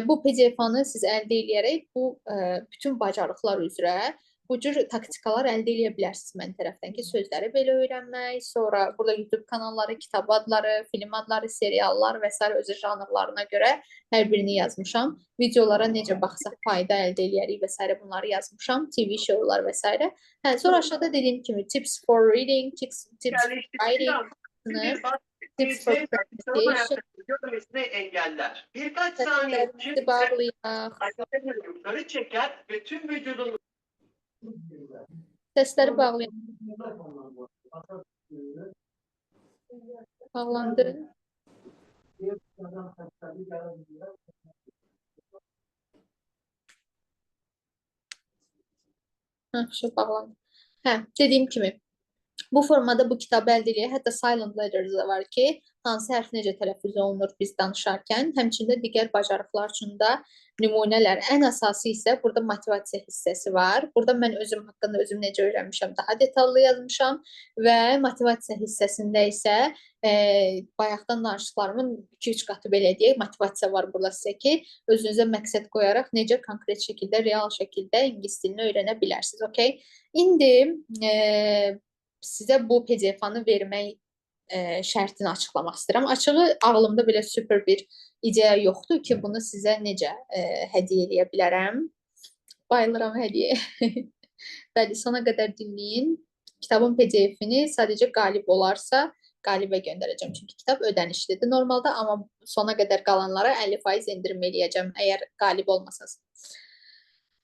Bu PDF-ni siz əldə eləyərək bu bütün bacarıqlar üzrə bu cür taktikalar əldə eləyə bilərsiniz mən tərəfdən ki, sözləri belə öyrənmək, sonra burada YouTube kanalları, kitab adları, film adları, seriallar və s. özü janrlarına görə hər birini yazmışam. Videolara necə baxsaq fayda əldə eləyərik və s. bunları yazmışam. TV showlar və s. Hə, sonra aşağıda dediyim kimi tips for reading, tips for writing, tips for pronunciation. Görmesini engeller. Birkaç saniye için bağlayaq. Yukarı çeker ve tüm vücudun Səsləri bağlayaq. Bağlandı. Hə, şu bağlandı. Hə, dediyim kimi bu formada bu kitabı əldə eləyək. Hətta silent letters da var ki, hansı hərf necə tələffüz olunur biz danışarkən, həmçinin də digər bacarıqlar üçün də nümunələr. Ən əsası isə burada motivasiya hissəsi var. Burada mən özüm haqqında özüm necə öyrənmişəm, daha detallı yazmışam və motivasiya hissəsində isə bayaqdan danışdıqlarımın 2-3 qatı belə deyək, motivasiya var burada sizə ki, özünüzə məqsəd qoyaraq necə konkret şəkildə, real şəkildə ingilis dilini öyrənə bilərsiniz. Okay? İndi sizə bu PDF-ni vermək şərtini açıqlamaq istəyirəm. Açığı ağlımda belə super bir ideya yoxdur ki, bunu sizə necə hədiyyə eləyə bilərəm. Bayılıram hədiyyə. Bəli, sona qədər dinləyin. Kitabın PDF-ini sadəcə qalib olarsa, qalibə göndərəcəm. Çünki kitab ödənişlidir normalda, amma sona qədər qalanlara 50% endirim eləyəcəm, əgər qalib olmasanız.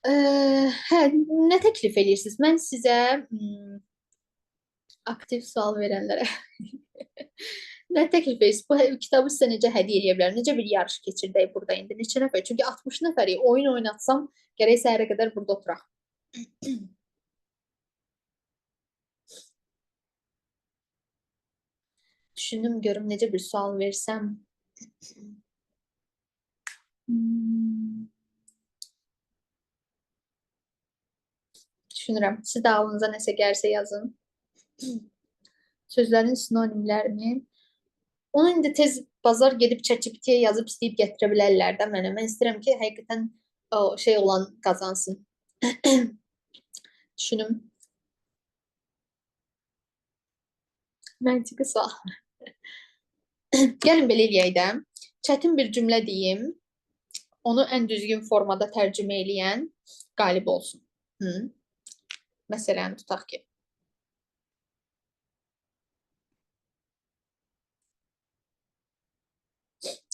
Hə, nə təklif eləyirsiniz? Mən sizə aktiv sual verənlərə. Nə təklif edirsiniz? Bu kitabı sizə necə hədiyyə eləyə bilərəm? Necə bir yarış keçirdək burada indi? Neçə nəfər? Çünki 60 nəfərik. Oyun oynatsam, gərək səhərə qədər burada oturaq. Düşündüm, görüm necə bir sual versəm. Düşünürəm. Siz də ağlınıza nəsə gəlsə yazın. Sözlərin sinonimlərini. Onu indi tez bazar gedib ChatGPT-yə yazıb istəyib gətirə bilərlər də mənə. Mən istəyirəm ki, həqiqətən o şey olan qazansın. Düşünüm. Məntiqi sual. Gəlin belə eləyək də. Çətin bir cümlə deyim. Onu ən düzgün formada tərcümə eləyən qalib olsun. Hı? Məsələn, tutaq ki.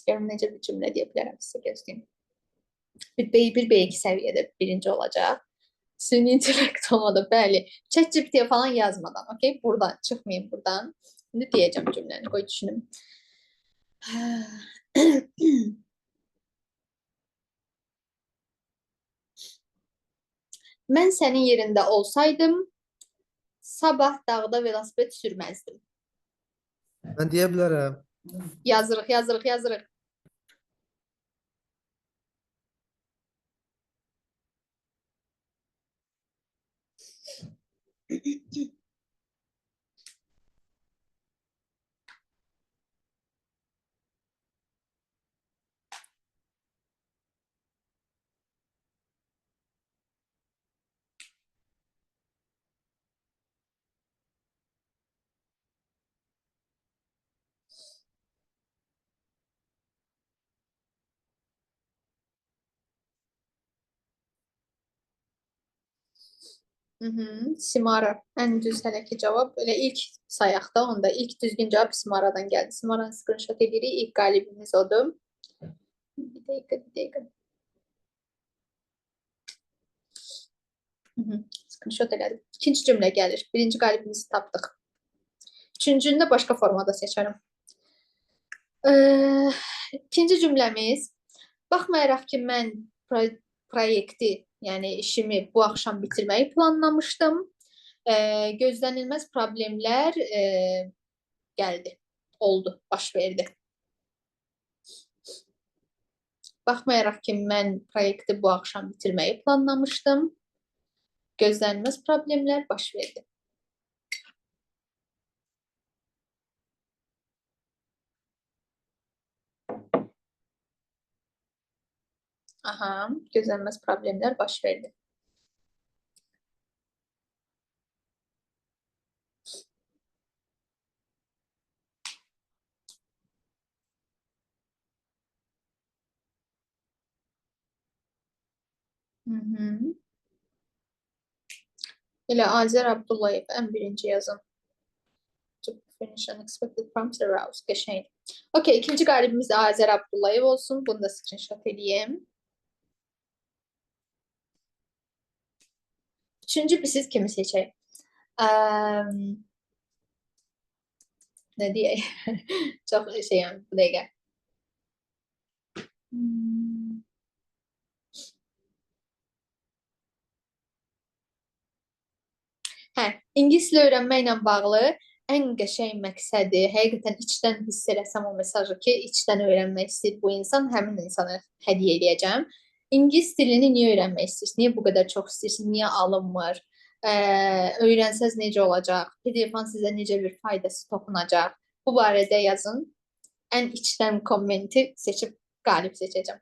Görüm necə bir cümlə deyə bilərəm sizə, gözləyim. Bir B1, B2 səviyyədə birinci olacaq. Süni intellekt olmadı, bəli. ChatGPT-yə falan yazmadan, okey? Buradan, çıxmayın buradan. İndi deyəcəm cümləni, qoy düşünüm. Mən sənin yerində olsaydım, sabah dağda velosiped sürməzdim. Mən deyə bilərəm. Yazırıq, yazırıq, yazırıq. Simara. Ən düz hələ ki cavab. Elə ilk sayaqda onda ilk düzgün cavab Simara'dan gəldi. Simaranı screenshot edirik. İlk qalibimiz odur. Bir dəqiqə, bir dəqiqə. Screenshot elədim. İkinci cümlə gəlir. Birinci qalibimizi tapdıq. Üçüncünü də başqa formada seçərəm. İkinci cümləmiz. Baxmayaraq ki, mən proyekti, yəni işimi bu axşam bitirməyi planlamışdım. Gözlənilməz problemlər gəldi, oldu, baş verdi. Baxmayaraq ki, mən proyekti bu axşam bitirməyi planlamışdım. Gözlənilməz problemlər baş verdi. Aha, gözlənilməz problemlər baş verdi. Elə Azər Abdullayev ən birinci yazın. To finish unexpected prompts arouse. Qəşəng. Okey, ikinci qalibimiz də Azər Abdullayev olsun. Bunu da screenshot eləyim. Üçüncü bir siz kimi seçək? Nə deyək? Çox şeyəm bu dəqiqə. Hə, ingilis dili öyrənməklə bağlı ən qəşəng məqsədi, həqiqətən içdən hiss eləsəm o mesajı ki, içdən öyrənmək istəyir bu insan, həmin insana hədiyyə eləyəcəm. İngilis dilini niyə öyrənmək istəyirsiniz? Niyə bu qədər çox istəyirsiniz? Niyə alınmır? Öyrənsəz necə olacaq? PDF-in sizə necə bir faydası toxunacaq? Bu barədə yazın. Ən içdən kommenti seçib qalib seçəcəm.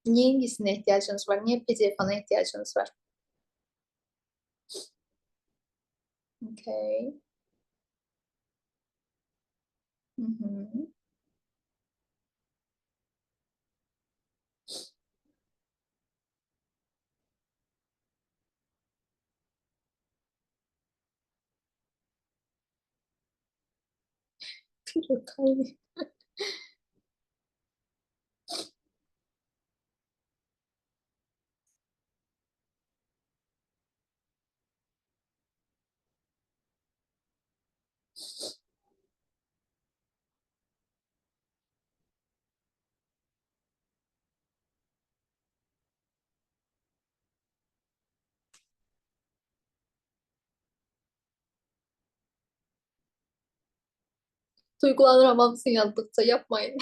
Niyə İngilisinə ehtiyacınız var? Niyə PDF-ana ehtiyacınız var? Okay. Duygulanıram hamısını yazdıkça, yapmayın.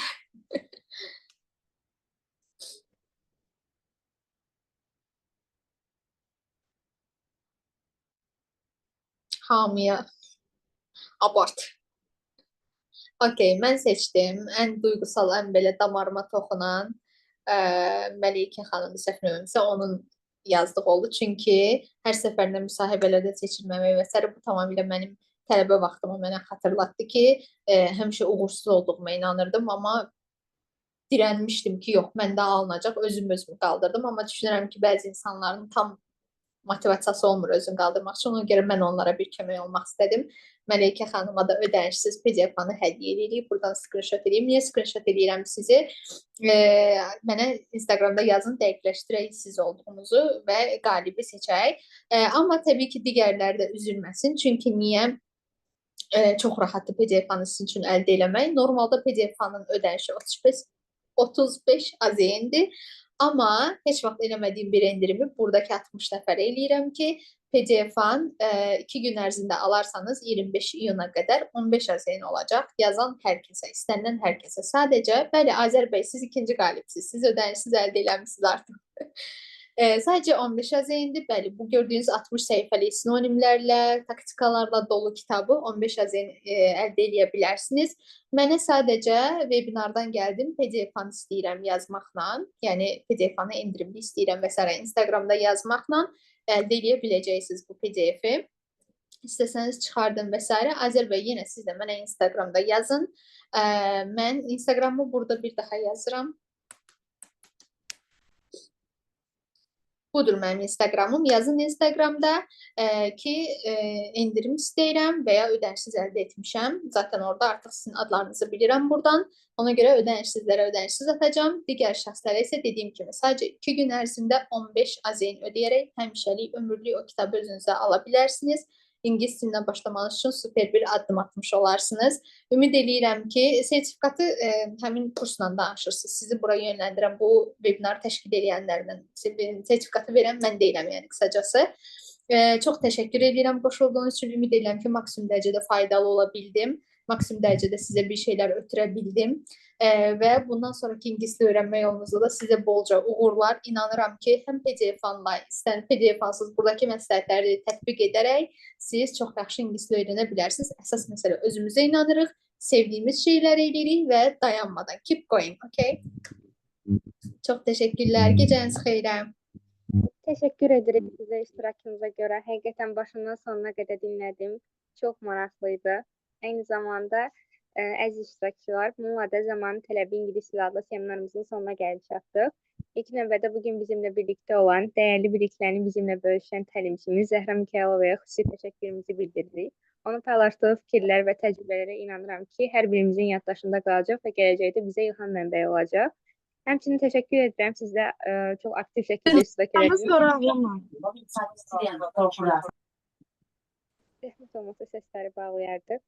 Hamıya. Abart. Okey, mən seçdim. Ən duygusal, ən belə damarıma toxunan Məleykə xanımı səhv eləmirəmsə, onun yazdığı oldu. Çünki hər səfərində müsahibələrdə seçilməmək və sairə, bu tamamilə mənim tələbə vaxtımı mənə xatırlatdı ki, həmişə uğursuz olduğuma inanırdım, amma dirənmişdim ki, yox, məndə alınacaq, özüm özümü qaldırdım. Amma düşünürəm ki, bəzi insanların tam motivasiyası olmur özünü qaldırmaq üçün. Ona görə mən onlara bir kömək olmaq istədim. Məleykə xanıma da ödənişsiz PDF-anı hədiyyə edirik. Buradan screenshot edeyim. Niyə screenshot edirəm sizi? Mənə Instagramda yazın, dəqiqləşdirək siz olduğunuzu və qalibi seçək. Amma təbii ki, digərləri də üzülməsin. Çünki niyə? Çox rahatdır PDF-anı sizin üçün əldə eləmək. Normalda PDF-anın ödənişi 35 AZN-dir. Amma heç vaxt eləmədiyim bir endirimi buradakı 60 nəfərə eləyirəm ki, PDF-an 2 gün ərzində alarsanız 25 iyuna qədər 15 AZN olacaq. Yazan hər kəsə, istənilən hər kəsə. Sadəcə, bəli, Azər bəy, siz ikinci qalibsiz, siz ödənişsiz əldə eləmişsiniz artıq. Sadəcə 15 AZN-dir. Bəli, bu gördüyünüz 60 səhifəlik sinonimlərlə, taktikalarla dolu kitabı 15 AZN əldə eləyə bilərsiniz. Mənə sadəcə webinardan gəldim, PDF-anı istəyirəm yazmaqla, yəni PDF-anı endirimli istəyirəm və s. Instagramda yazmaqla əldə eləyə biləcəksiniz bu PDF-i. İstəsəniz çıxardın və s. Azər bəy, yenə siz də mənə Instagramda yazın. Mən Instagramı burada bir daha yazıram. Budur mənim Instagramım. Yazın Instagramda ki, endirim istəyirəm və ya ödənişsiz əldə etmişəm. Zaten orada artıq sizin adlarınızı bilirəm buradan. Ona görə ödənişsizlərə ödənişsiz atacağam. Digər şəxslərə isə dediyim kimi sadəcə 2 gün ərzində 15 AZN ödəyərək həmişəlik, ömürlük o kitabı özünüzə ala bilərsiniz. İngilis dilindən başlamanız üçün super bir addım atmış olarsınız. Ümid eləyirəm ki, sertifikatı həmin kursla danışırsınız. Sizi bura yönləndirən, bu webinarı təşkil edənlərlə sertifikatı verən mən deyiləm, yəni qısacası. Çox təşəkkür edirəm qoşulduğunuz üçün. Ümid edirəm ki, maksimum dərəcədə faydalı ola bildim. Maksimum dərəcədə sizə bir şeylər ötürə bildim. Və bundan sonraki ingilis dili öyrənmə yolunuzda da sizə bolca uğurlar. İnanıram ki, həm PDF-anla, istənilən PDF-ansız buradakı məsləhətləri tətbiq edərək siz çox yaxşı ingilis dili öyrənə bilərsiniz. Əsas məsələ özümüzə inanırıq, sevdiyimiz şeyləri eləyirik və dayanmadan. Keep going, okay? Çox təşəkkürlər. Gecəniz xeyrə. Təşəkkür edirik sizə iştirakınıza görə. Həqiqətən başından sonuna qədər dinlədim. Çox maraqlı idi. Eyni zamanda əziz iştirakçılar, bununla da Zamanın Tələbi İngilis dili adlı seminarımızın sonuna gəlib çatdıq. İlk növbədə bugün bizimlə birlikdə olan, dəyərli biliklərini bizimlə bölüşən təlimçimiz Zəhra Mikayılovaya xüsusi təşəkkürümüzü bildiririk. Onun paylaşdığı fikirlər və təcrübələrə inanıram ki, hər birimizin yaddaşında qalacaq və gələcəkdə bizə ilham mənbəyi olacaq. Həmçinin təşəkkür edirəm sizdə çox aktiv şəkildə iştirak edədiniz. Zəhmət olmasa səsləri bağlayardıq.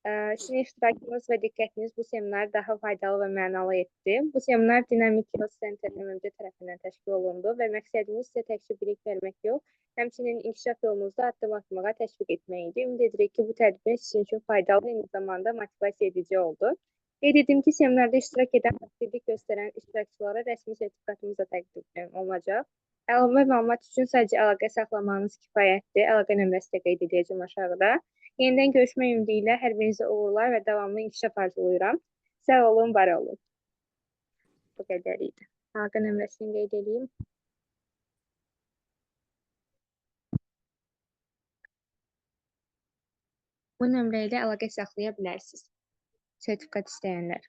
Sizin iştirakınız və diqqətiniz bu seminarı daha faydalı və mənalı etdi. Bu seminar Dinamik Skills Center MMC tərəfindən təşkil olundu və məqsədimiz sizə təkcə bilik vermək yox, həmçinin inkişaf yolunuzda addım atmağa təşviq etmək idi. Ümid edirik ki, bu tədbir sizin üçün faydalı, eyni zamanda motivasiya edici oldu. Qeyd edim ki, seminarda iştirak edən, aktivlik göstərən iştirakçılara rəsmi sertifikatımız da təqdim olunacaq. Əlavə məlumat üçün sadəcə əlaqə saxlamanız kifayətdir. Əlaqə nömrəsi də qeyd edəcəm aşağıda. Yenidən görüşmək ümidi ilə hər birinizə uğurlar və davamlı inkişaf arzulayıram. Sağ olun, var olun. Bu qədər idi. Əlaqə nömrəsini qeyd edeyim. Bu nömrə ilə əlaqə saxlaya bilərsiniz. Sertifikat istəyənlər.